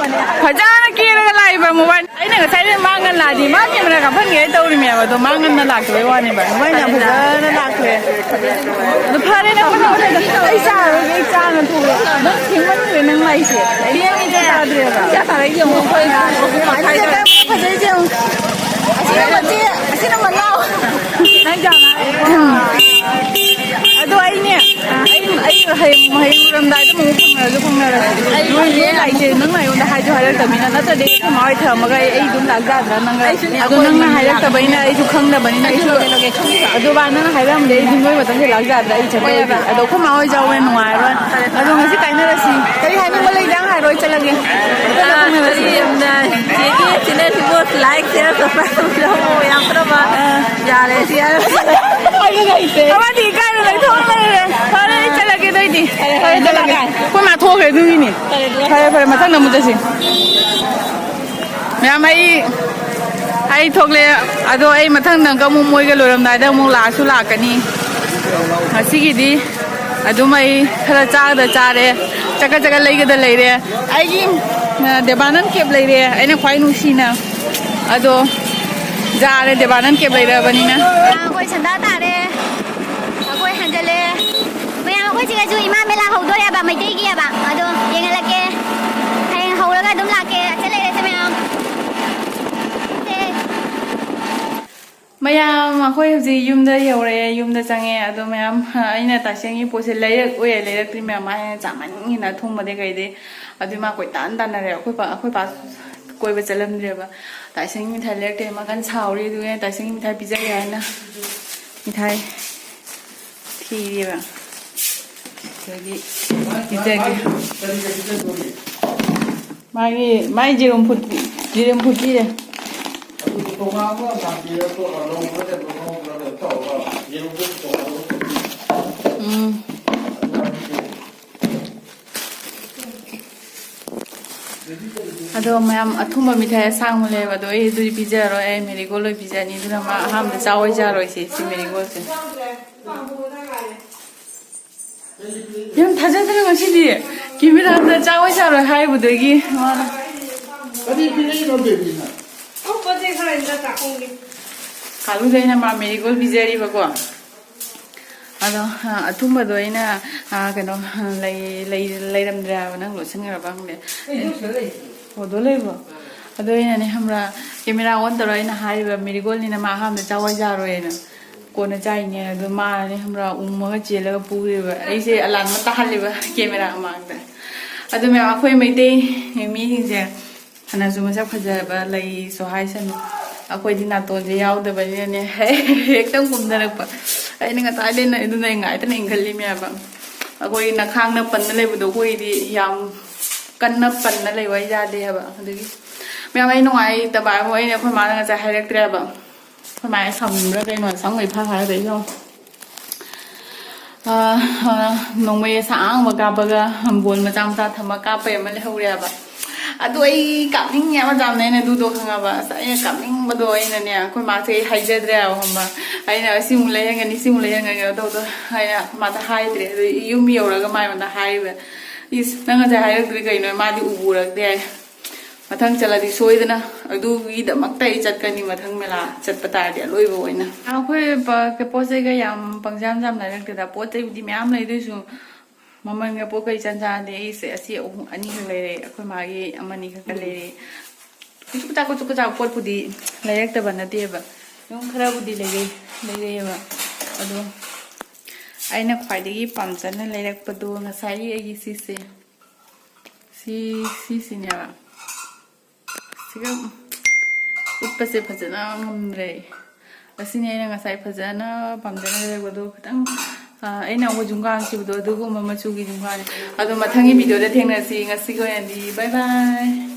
ꯐꯖꯅ ꯀꯦꯔꯒ ꯂꯥꯛꯏꯕ ꯃꯣꯕꯥꯏꯜ꯫ ꯑꯩꯅ ꯉꯁꯥꯏꯗꯩ ꯃꯥ ꯉꯟꯅ ꯂꯥꯛꯑꯗꯤ ꯃꯥ ꯀꯦꯃꯦꯔꯥ ꯀꯥꯞꯍꯟꯒꯦ ꯇꯧꯔꯤꯃꯦꯕ, ꯑꯗꯣ ꯃꯥ ꯉꯟꯅ ꯂꯥꯛꯇꯕꯩ ꯋꯥꯅꯦꯕ꯫ ꯃꯣꯕꯥꯏꯜ ꯌꯥꯝ ꯐꯖꯅ ꯂꯥꯛꯈ꯭ꯔꯦ꯫ ꯑꯗꯣ ꯐꯔꯦ, ꯅꯪ ꯄꯨꯟꯅ ꯄꯨꯟꯅ ꯑꯩ ꯆꯥꯔꯔꯣꯏꯒꯦ, ꯑꯩ ꯆꯥꯔꯅ ꯊꯣꯛꯂꯛꯑꯣ꯫ ꯅꯪ ꯊꯦꯡꯃꯟꯈ꯭ꯔꯦ, ꯅꯪ ꯂꯥꯛꯏꯁꯦ꯫ ꯊꯦꯡꯉꯦ꯫ ꯆꯥꯗ꯭ꯔꯦꯕ꯫ ꯏꯆꯥ ꯊꯥꯔꯛꯏꯁꯦ ꯌꯦꯡꯉꯣ, ꯑꯩꯈꯣꯏ ꯃꯈꯥꯏꯗ꯫ ꯐꯖꯩꯁꯦ ꯌꯦꯡꯉꯣ꯫ ꯑꯁꯤꯅ ꯃꯆꯦ, ꯑꯁꯤꯅ ꯃꯅꯥꯎ꯫ ꯅꯪ ꯀꯌꯥꯝ ꯂꯥꯛꯑꯦ? ꯑꯗꯣ ꯑꯩꯅꯦ, ꯑꯩ, ꯑꯩ ꯍꯌꯦꯡ, ꯍꯌꯦꯡ ꯎꯔꯝꯗꯥꯏꯗ ꯑꯃꯨꯛ ꯐꯪꯅꯔꯁꯨ ꯅꯣꯏ ꯂꯥꯛꯏꯁꯦ ꯅꯪꯅ ꯑꯩꯉꯣꯟꯗ ꯍꯥꯏꯁꯨ ꯍꯥꯏꯔꯛꯇꯕꯅꯤꯅ, ꯅꯠꯇ꯭ꯔꯗꯤ ꯑꯩꯈꯣꯏ ꯃꯥ ꯍꯣꯏ ꯊꯝꯃꯒ ꯑꯩ ꯑꯗꯨꯝ ꯂꯥꯛ ꯌꯥꯗ꯭ꯔꯥ? ꯅꯪꯒ ꯑꯗꯣ ꯅꯪꯅ ꯍꯥꯏꯔꯛꯇꯕꯅꯤꯅ ꯑꯩꯁꯨ ꯈꯪꯗꯕꯅꯤꯅ ꯑꯩꯁꯨ ꯑꯗꯨ ꯕꯥ ꯅꯪꯅ ꯍꯥꯏꯔꯛꯑꯝꯗꯦ ꯑꯩ ꯑꯗꯨꯝ ꯅꯣꯏ ꯃꯊꯪꯗ ꯂꯥꯛ ꯌꯥꯗ꯭ꯔꯥ? ꯑꯩ ꯆꯠꯄ ꯑꯣꯏꯗꯤ꯫ ꯑꯗꯣ ꯑꯩꯈꯣꯏ ꯃꯥ ꯍꯣꯏ ꯌꯥꯎꯕꯅ ꯅꯨꯡꯉꯥꯏꯔꯣꯏ꯫ ꯑꯗꯣ ꯉꯁꯤ ꯀꯥꯏꯅꯔꯁꯤ꯫ ꯀꯔꯤ ꯍꯥꯏꯅꯤꯡꯕ ꯂꯩꯒꯦ ꯍꯥꯏꯔꯣ, ꯑꯩ ꯆꯠꯂꯒꯦ꯫ ꯑꯥ, ꯀꯔꯤ, ꯎꯝ, ꯆꯦꯒꯤ channel ꯁꯤꯕꯨ like, share, subscribe ꯇꯧꯕꯤꯔꯝꯃꯣ꯫ ꯌꯥꯝ ꯐꯠꯇꯕ꯫ ꯑꯥ꯫ ꯌꯥꯔꯦ, ꯁꯤ ꯌꯥꯔꯦ꯫ ꯑꯩꯁꯨ ꯂꯩꯇꯦ꯫ ꯑꯃꯗꯤ ꯏꯀꯥꯏꯅ ꯂꯩꯊꯣꯛꯑ ꯂꯩꯔꯦ꯫ ꯐꯔꯦ, ꯑꯩ ꯆꯠꯂꯒꯦ, ꯑꯗꯨꯏꯗꯤ꯫ ꯐꯔꯦ, ꯐꯔꯦ, ꯆꯠꯂꯒꯦ꯫ ꯆꯠꯂꯒꯦ꯫ ꯑꯩꯈꯣꯏ ꯃꯥ ꯊꯣꯛꯈ꯭ꯔꯦ, ꯑꯗꯨꯒꯤꯅꯤ꯫ ꯐꯔꯦ, ꯑꯗꯨꯗꯤ꯫ ꯐꯔꯦ, ꯐꯔꯦ, ꯃꯊꯪꯗ ꯑꯃꯨꯛ ꯆꯠꯁꯤ꯫ ꯃꯌꯥꯝ, ꯑꯩ, ꯑꯩ ꯊꯣꯛꯂꯛꯑꯦ꯫ ꯑꯗꯣ ꯑꯩ ꯃꯊꯪꯗ ꯑꯃꯨꯛ ꯃꯣꯏꯒ ꯂꯣꯏꯔꯝꯗꯥꯏꯗ ꯑꯃꯨꯛ ꯂꯥꯛꯑꯁꯨ ꯂꯥꯛꯀꯅꯤ꯫ ꯉꯁꯤꯒꯤꯗꯤ ꯑꯗꯨꯝ ꯑꯩ ꯈꯔ ꯆꯥꯒꯗ ꯆꯥꯔꯦ, ꯆꯠꯀ ꯆꯠꯀ ꯂꯩꯒꯗ ꯂꯩꯔꯦ꯫ ꯑꯩꯒꯤ, ꯑ, ꯗꯦꯕꯥꯅꯟ ꯀꯦꯞ ꯂꯩꯔꯦ, ꯑꯩꯅ ꯈ꯭ꯋꯥꯏ ꯅꯨꯡꯁꯤꯅ꯫ ꯑꯗꯣ ꯌꯥꯔꯦ, ꯗꯦꯕꯥꯅꯟ ꯀꯦꯞ ꯂꯩꯔꯕꯅꯤꯅ꯫ ꯑꯩꯈꯣꯏ ꯁꯟꯗꯥ ꯇꯥꯔꯦ, ꯑꯩꯈꯣꯏ ꯍꯟꯖꯜꯂꯦ꯫ ꯃꯌꯥꯝ, ꯑꯩꯈꯣꯏ ꯆꯦꯒꯁꯨ ꯏꯃꯥ ꯃꯦꯂꯥ ꯍꯧꯗꯣꯔꯦꯕ, ꯃꯩꯇꯩꯒꯤꯑꯕ꯫ ꯑꯗꯣ ꯌꯦꯡꯍꯜꯂꯛꯀꯦ, ꯍꯌꯦꯡ ꯍꯧꯔꯒ ꯑꯗꯨꯝ ꯂꯥꯛꯀꯦ꯫ ꯆꯠ ꯂꯩꯔꯁꯦ ꯃꯌꯥꯝ꯫ ꯃꯌꯥꯝ, ꯑꯩꯈꯣꯏ ꯍꯧꯖꯤꯛ ꯌꯨꯝꯗ ꯌꯧꯔꯛꯑꯦ, ꯌꯨꯝꯗ ꯆꯪꯉꯦ꯫ ꯑꯗꯣ ꯃꯌꯥꯝ, ꯑꯩꯅ ꯇꯥꯏꯁꯦꯡꯒꯤ ꯄꯣꯠꯁꯦ ꯂꯩꯔꯛꯑꯣꯏ, ꯂꯩꯔꯛꯇ꯭ꯔꯤ ꯃꯌꯥꯝ꯫ ꯃꯥ ꯍꯦꯟꯅ ꯆꯥꯃꯟꯒꯤꯅ ꯑꯊꯨꯝꯕꯗꯩ ꯀꯩꯗꯩ꯫ ꯑꯗꯨꯏ ꯃꯥ ꯀꯣꯏꯇꯥꯟ ꯇꯥꯟꯅꯔꯦ꯫ ꯑꯩꯈꯣꯏ ꯄꯥ, ꯑꯩꯈꯣꯏ ꯄꯥ ꯀꯣꯏꯕ ꯆꯠꯂꯝꯗ꯭ꯔꯦꯕ꯫ ꯇꯥꯏꯁꯦꯡꯒꯤ ꯃꯤꯊꯥꯏ ꯂꯩꯔꯛꯇꯦ, ꯃꯥ ꯀꯟꯅ ꯁꯥꯎꯔꯤ꯫ ꯑꯗꯨꯒ ꯇꯥꯏꯁꯦꯡꯒꯤ ꯃꯤꯊꯥꯏ ꯄꯤꯖꯒꯦ ꯍꯥꯏꯅ ꯃꯤꯊꯥꯏ ꯊꯤꯔꯤꯑꯕ꯫ ꯑꯗꯒꯤ ꯄꯤꯖꯒꯦ꯫ ꯃꯥꯒꯤ, ꯃꯥꯒꯤ ꯖꯦꯔꯨꯝ ꯐꯨꯠ-, ꯖꯦꯔꯨꯝ ꯐꯨꯠꯄꯤꯔꯦ꯫ ꯎꯝ꯫ ꯑꯗꯣ ꯃꯌꯥꯝ, ꯑꯊꯨꯝꯕ ꯃꯤꯊꯥꯏ ꯑꯁꯥꯡꯕ ꯂꯩꯌꯦꯕ, ꯑꯗꯣ ꯑꯩ ꯑꯗꯨꯗꯤ ꯄꯤꯖꯔꯔꯣꯏ, ꯑꯩ ꯃꯦꯔꯤꯒꯣꯜ ꯑꯣꯏꯅ ꯄꯤꯖꯅꯤ꯫ ꯑꯗꯨꯅ ꯃꯥ ꯑꯍꯥꯟꯕꯗ ꯆꯥꯑꯣꯏ ꯆꯥꯔꯣꯏꯁꯦ, ꯁꯤ ꯃꯦꯔꯤꯒꯣꯜꯁꯦ꯫ ꯌꯥꯝ ꯊꯥꯖꯗꯅ ꯉꯁꯤꯗꯤ ꯀꯦꯃꯦꯔꯥꯗ ꯆꯥꯑꯣꯏ ꯆꯥꯔꯣꯏ ꯍꯥꯏꯔꯨꯕꯗꯒꯤ ꯃꯥꯅ ꯀꯔꯤ ꯄꯤꯔꯛꯏꯅꯣ, ꯕꯦꯕꯤꯅ? ꯑꯣ, ꯄꯣꯠ ꯆꯩ ꯈꯔ ꯈꯔ ꯆꯥꯛꯈꯨꯝꯒꯤ꯫ ꯀꯥꯂꯨꯗ ꯑꯩꯅ ꯃꯥ ꯃꯦꯔꯤꯒꯣꯜ ꯄꯤꯖꯔꯤꯕꯀꯣ꯫ ꯑꯗꯣ, ꯑ, ꯑꯊꯨꯝꯕꯗꯣ ꯑꯩꯅ, ꯑ, ꯀꯩꯅꯣ, ꯑ, ꯂꯩ-, ꯂꯩ-, ꯂꯩꯔꯝꯗ꯭ꯔꯦ ꯍꯥꯏꯕ, ꯅꯪ ꯂꯣꯠꯁꯤꯟꯈ꯭ꯔꯕ ꯈꯪꯗꯦ꯫ ꯑꯩ ꯖꯨꯁꯇ ꯂꯩ꯫ ꯑꯣ, ꯑꯗꯣ ꯂꯩꯕ꯭ꯔꯣ? ꯑꯗꯣ ꯑꯩꯅꯅꯦ ꯈꯪꯕ꯭ꯔꯥ, ꯀꯦꯃꯦꯔꯥ ꯑꯣꯟ ꯇꯧꯔ ꯑꯩꯅ ꯍꯥꯏꯔꯤꯕ, ꯃꯦꯔꯤꯒꯣꯜꯅꯤꯅ ꯃꯥ ꯑꯍꯥꯟꯕ ꯆꯥꯑꯣꯏ ꯆꯥꯔꯣꯏꯅ꯫ ꯀꯣꯟꯅ ꯆꯥꯏꯅꯦ꯫ ꯑꯗꯣ ꯃꯥꯅꯅꯦ ꯈꯪꯕ꯭ꯔꯥ, ꯎꯝꯃꯒ ꯆꯦꯜꯂꯒ ꯄꯨꯈ꯭ꯔꯤꯕ꯫ ꯑꯩꯁꯦ ꯑꯂꯥꯟꯕ ꯇꯥꯍꯜꯂꯤꯕ ꯀꯦꯃꯦꯔꯥ ꯃꯃꯥꯡꯗ꯫ ꯑꯗꯨ ꯃꯌꯥꯝ, ꯑꯩꯈꯣꯏ ꯃꯩꯇꯩ ꯃꯤꯁꯤꯡꯁꯦ ꯐꯅꯁꯨ ꯃꯁꯛ ꯐꯖꯕ ꯂꯩꯁꯨ ꯍꯥꯏꯁꯅꯨ, ꯑꯩꯈꯣꯏꯗꯤ ꯅꯥꯇꯣꯟꯁꯦ ꯌꯥꯎꯗꯕꯅꯤꯅꯅꯦ, ꯍꯦꯛꯇ ꯀꯨꯝꯅꯔꯛꯄ꯫ ꯑꯩꯅ ꯉꯁꯥꯏꯗꯩ ꯅ-, ꯑꯗꯨꯅ ꯑꯩ ꯉꯥꯏꯗꯅ ꯏꯟꯈꯠꯂꯤꯃꯦꯕ꯫ ꯑꯩꯈꯣꯏ ꯅꯈꯥꯡꯅ ꯄꯟꯅ ꯂꯩꯕꯗꯣ, ꯑꯩꯈꯣꯏꯗꯤ ꯌꯥꯝ ꯀꯟꯅ ꯄꯟꯅ ꯂꯩꯕ ꯌꯥꯗꯦ ꯍꯥꯏꯕ꯫ ꯑꯗꯨꯒꯤ ꯃꯌꯥꯝ, ꯑꯩ ꯅꯨꯡꯉꯥꯏꯇꯕ ꯍꯥꯏꯕꯨ, ꯑꯩꯅ ꯑꯩꯈꯣꯏ ꯃꯥꯅ ꯉꯁꯥꯏ ꯍꯥꯏꯔꯛꯇ꯭ꯔꯦꯕ꯫ ꯑꯩꯈꯣꯏ ꯃꯥꯅ ꯁꯝꯕ꯭ꯔꯥ ꯀꯩꯅꯣ, ꯁꯝꯒꯩ ꯐꯥ ꯐꯥꯔ ꯂꯩ ꯌꯦꯡꯉꯣ꯫ ꯑ, ꯑ, ꯅꯣꯡꯃꯩ ꯑꯁꯥꯡꯕ ꯀꯥꯞꯄꯒ ꯕꯣꯜ ꯃꯆꯥ ꯃꯆꯥ ꯊꯝꯃ ꯀꯥꯞꯄꯩ ꯑꯃ ꯂꯩꯍꯧꯔꯦꯕ꯫ ꯑꯗꯨ ꯑꯩ ꯀꯥꯞꯅꯤꯡꯉꯦ ꯌꯥꯝ ꯌꯥꯝꯅ, ꯑꯩꯅ ꯑꯗꯨꯗꯣ ꯈꯪꯉꯕ꯫ ꯑꯁ, ꯑꯩꯅ ꯀꯥꯞꯅꯤꯡꯕꯗꯣ ꯑꯩꯅꯅꯦ, ꯑꯩꯈꯣꯏ ꯃꯥꯁꯦ ꯑꯩ ꯍꯥꯏꯖꯗ꯭ꯔꯦꯕ, ꯈꯪꯕ? ꯑꯩꯅ ꯁꯤꯃꯨꯛ ꯂꯩꯍꯟꯒꯅꯤ, ꯁꯤꯃꯨꯛ ꯂꯩꯍꯟꯒꯅꯤ ꯀꯩꯅꯣ ꯇꯧꯗꯣ, ꯑꯩꯅ ꯃꯥꯗ ꯍꯥꯏꯗ꯭ꯔꯦ꯫ ꯑꯗꯨ ꯌꯨꯝ ꯌꯧꯔꯒ ꯃꯥ ꯑꯩꯉꯣꯟꯗ ꯍꯥꯏꯔꯤꯕ, "ꯏꯁ, ꯅꯪ ꯉꯁꯥꯏ ꯍꯥꯏꯔꯛꯇ꯭ꯔꯤ ꯀꯩꯅꯣ? ꯃꯥꯗꯤ ꯎꯕꯨ ꯎꯔꯛꯇꯦ" ꯍꯥꯏ꯫ ꯃꯊꯪ ꯆꯠꯂꯗꯤ ꯁꯣꯏꯗꯅ ꯑꯗꯨꯒꯤꯗꯃꯛꯇ ꯑꯩ ꯆꯠꯀꯅꯤ, ꯃꯊꯪ ꯃꯦꯂꯥ ꯆꯠꯄ ꯇꯥꯔꯗꯤ ꯑꯂꯣꯏꯕ ꯑꯣꯏꯅ꯫ ꯑꯩꯈꯣꯏ ꯄ-, ꯄꯣꯠ ꯆꯩꯒ ꯌꯥꯝ ꯄꯪꯖꯥꯝ ꯖꯥꯝ ꯂꯩꯔꯛꯇꯦꯗ꯫ ꯄꯣꯠ ꯆꯩꯕꯨꯗꯤ ꯃꯌꯥꯝ ꯂꯩ, ꯑꯗꯨꯏꯁꯨ ꯃꯃꯜꯒ ꯄꯣꯠꯀ ꯏꯆꯥꯟ ꯆꯥꯟꯅꯗꯦ꯫ ꯑꯩꯁꯦ ꯑꯁꯤ ꯑꯍꯨꯝ, ꯑꯅꯤꯈꯛ ꯂꯩꯔꯦ, ꯑꯩꯈꯣꯏ ꯃꯥꯒꯤ ꯑꯃꯅꯤ ꯈꯛꯇ ꯂꯩꯔꯦ꯫ ꯀꯨꯆꯨ ꯀꯨꯆꯥ, ꯀꯨꯆꯨ ꯀꯨꯆꯥ ꯄꯣꯠꯄꯨꯗꯤ ꯂꯩꯔꯛꯇꯕ ꯅꯠꯇꯦꯕ, ꯑꯗꯨꯝ ꯈꯔꯕꯨꯗꯤ ꯂꯩꯔꯛ-, ꯂꯩꯔꯛꯑꯦꯕ꯫ ꯑꯗꯣ ꯑꯩꯅ ꯈ꯭ꯋꯥꯏꯗꯒꯤ ꯄꯥꯝꯖꯅ ꯂꯩꯔꯛꯄꯗꯣ ꯉꯁꯥꯏꯒꯤ ꯑꯩꯒꯤ ꯁꯤꯁꯦ, ꯁꯤ, ꯁꯤꯁꯤꯅꯦꯕ꯫ ꯁꯤꯒ ꯎꯠꯄꯁꯦ ꯐꯖꯅ ꯉꯝꯗ꯭ꯔꯦ꯫ ꯑꯁꯤꯅꯤ ꯑꯩꯅ ꯉꯁꯥꯏ ꯐꯖꯅ ꯄꯥꯝꯖꯅ ꯂꯩꯔꯛꯄꯗꯣ꯫ ꯈꯤꯇꯪ, ꯑ, ꯑꯩꯅ ꯑꯃꯨꯛ ꯖꯨꯝꯀꯥ ꯍꯥꯞꯈꯤꯕꯗꯣ, ꯑꯗꯨꯒꯨꯝꯕ ꯃꯆꯨꯒꯤ ꯖꯨꯝꯀꯥꯅꯦ꯫ ꯑꯗꯣ ꯃꯊꯪꯒꯤ ꯚꯤꯗꯤꯑꯣꯗ ꯊꯦꯡꯅꯁꯤ꯫ ꯉꯁꯤꯒꯤ ꯑꯣꯏꯅꯗꯤ bye bye꯫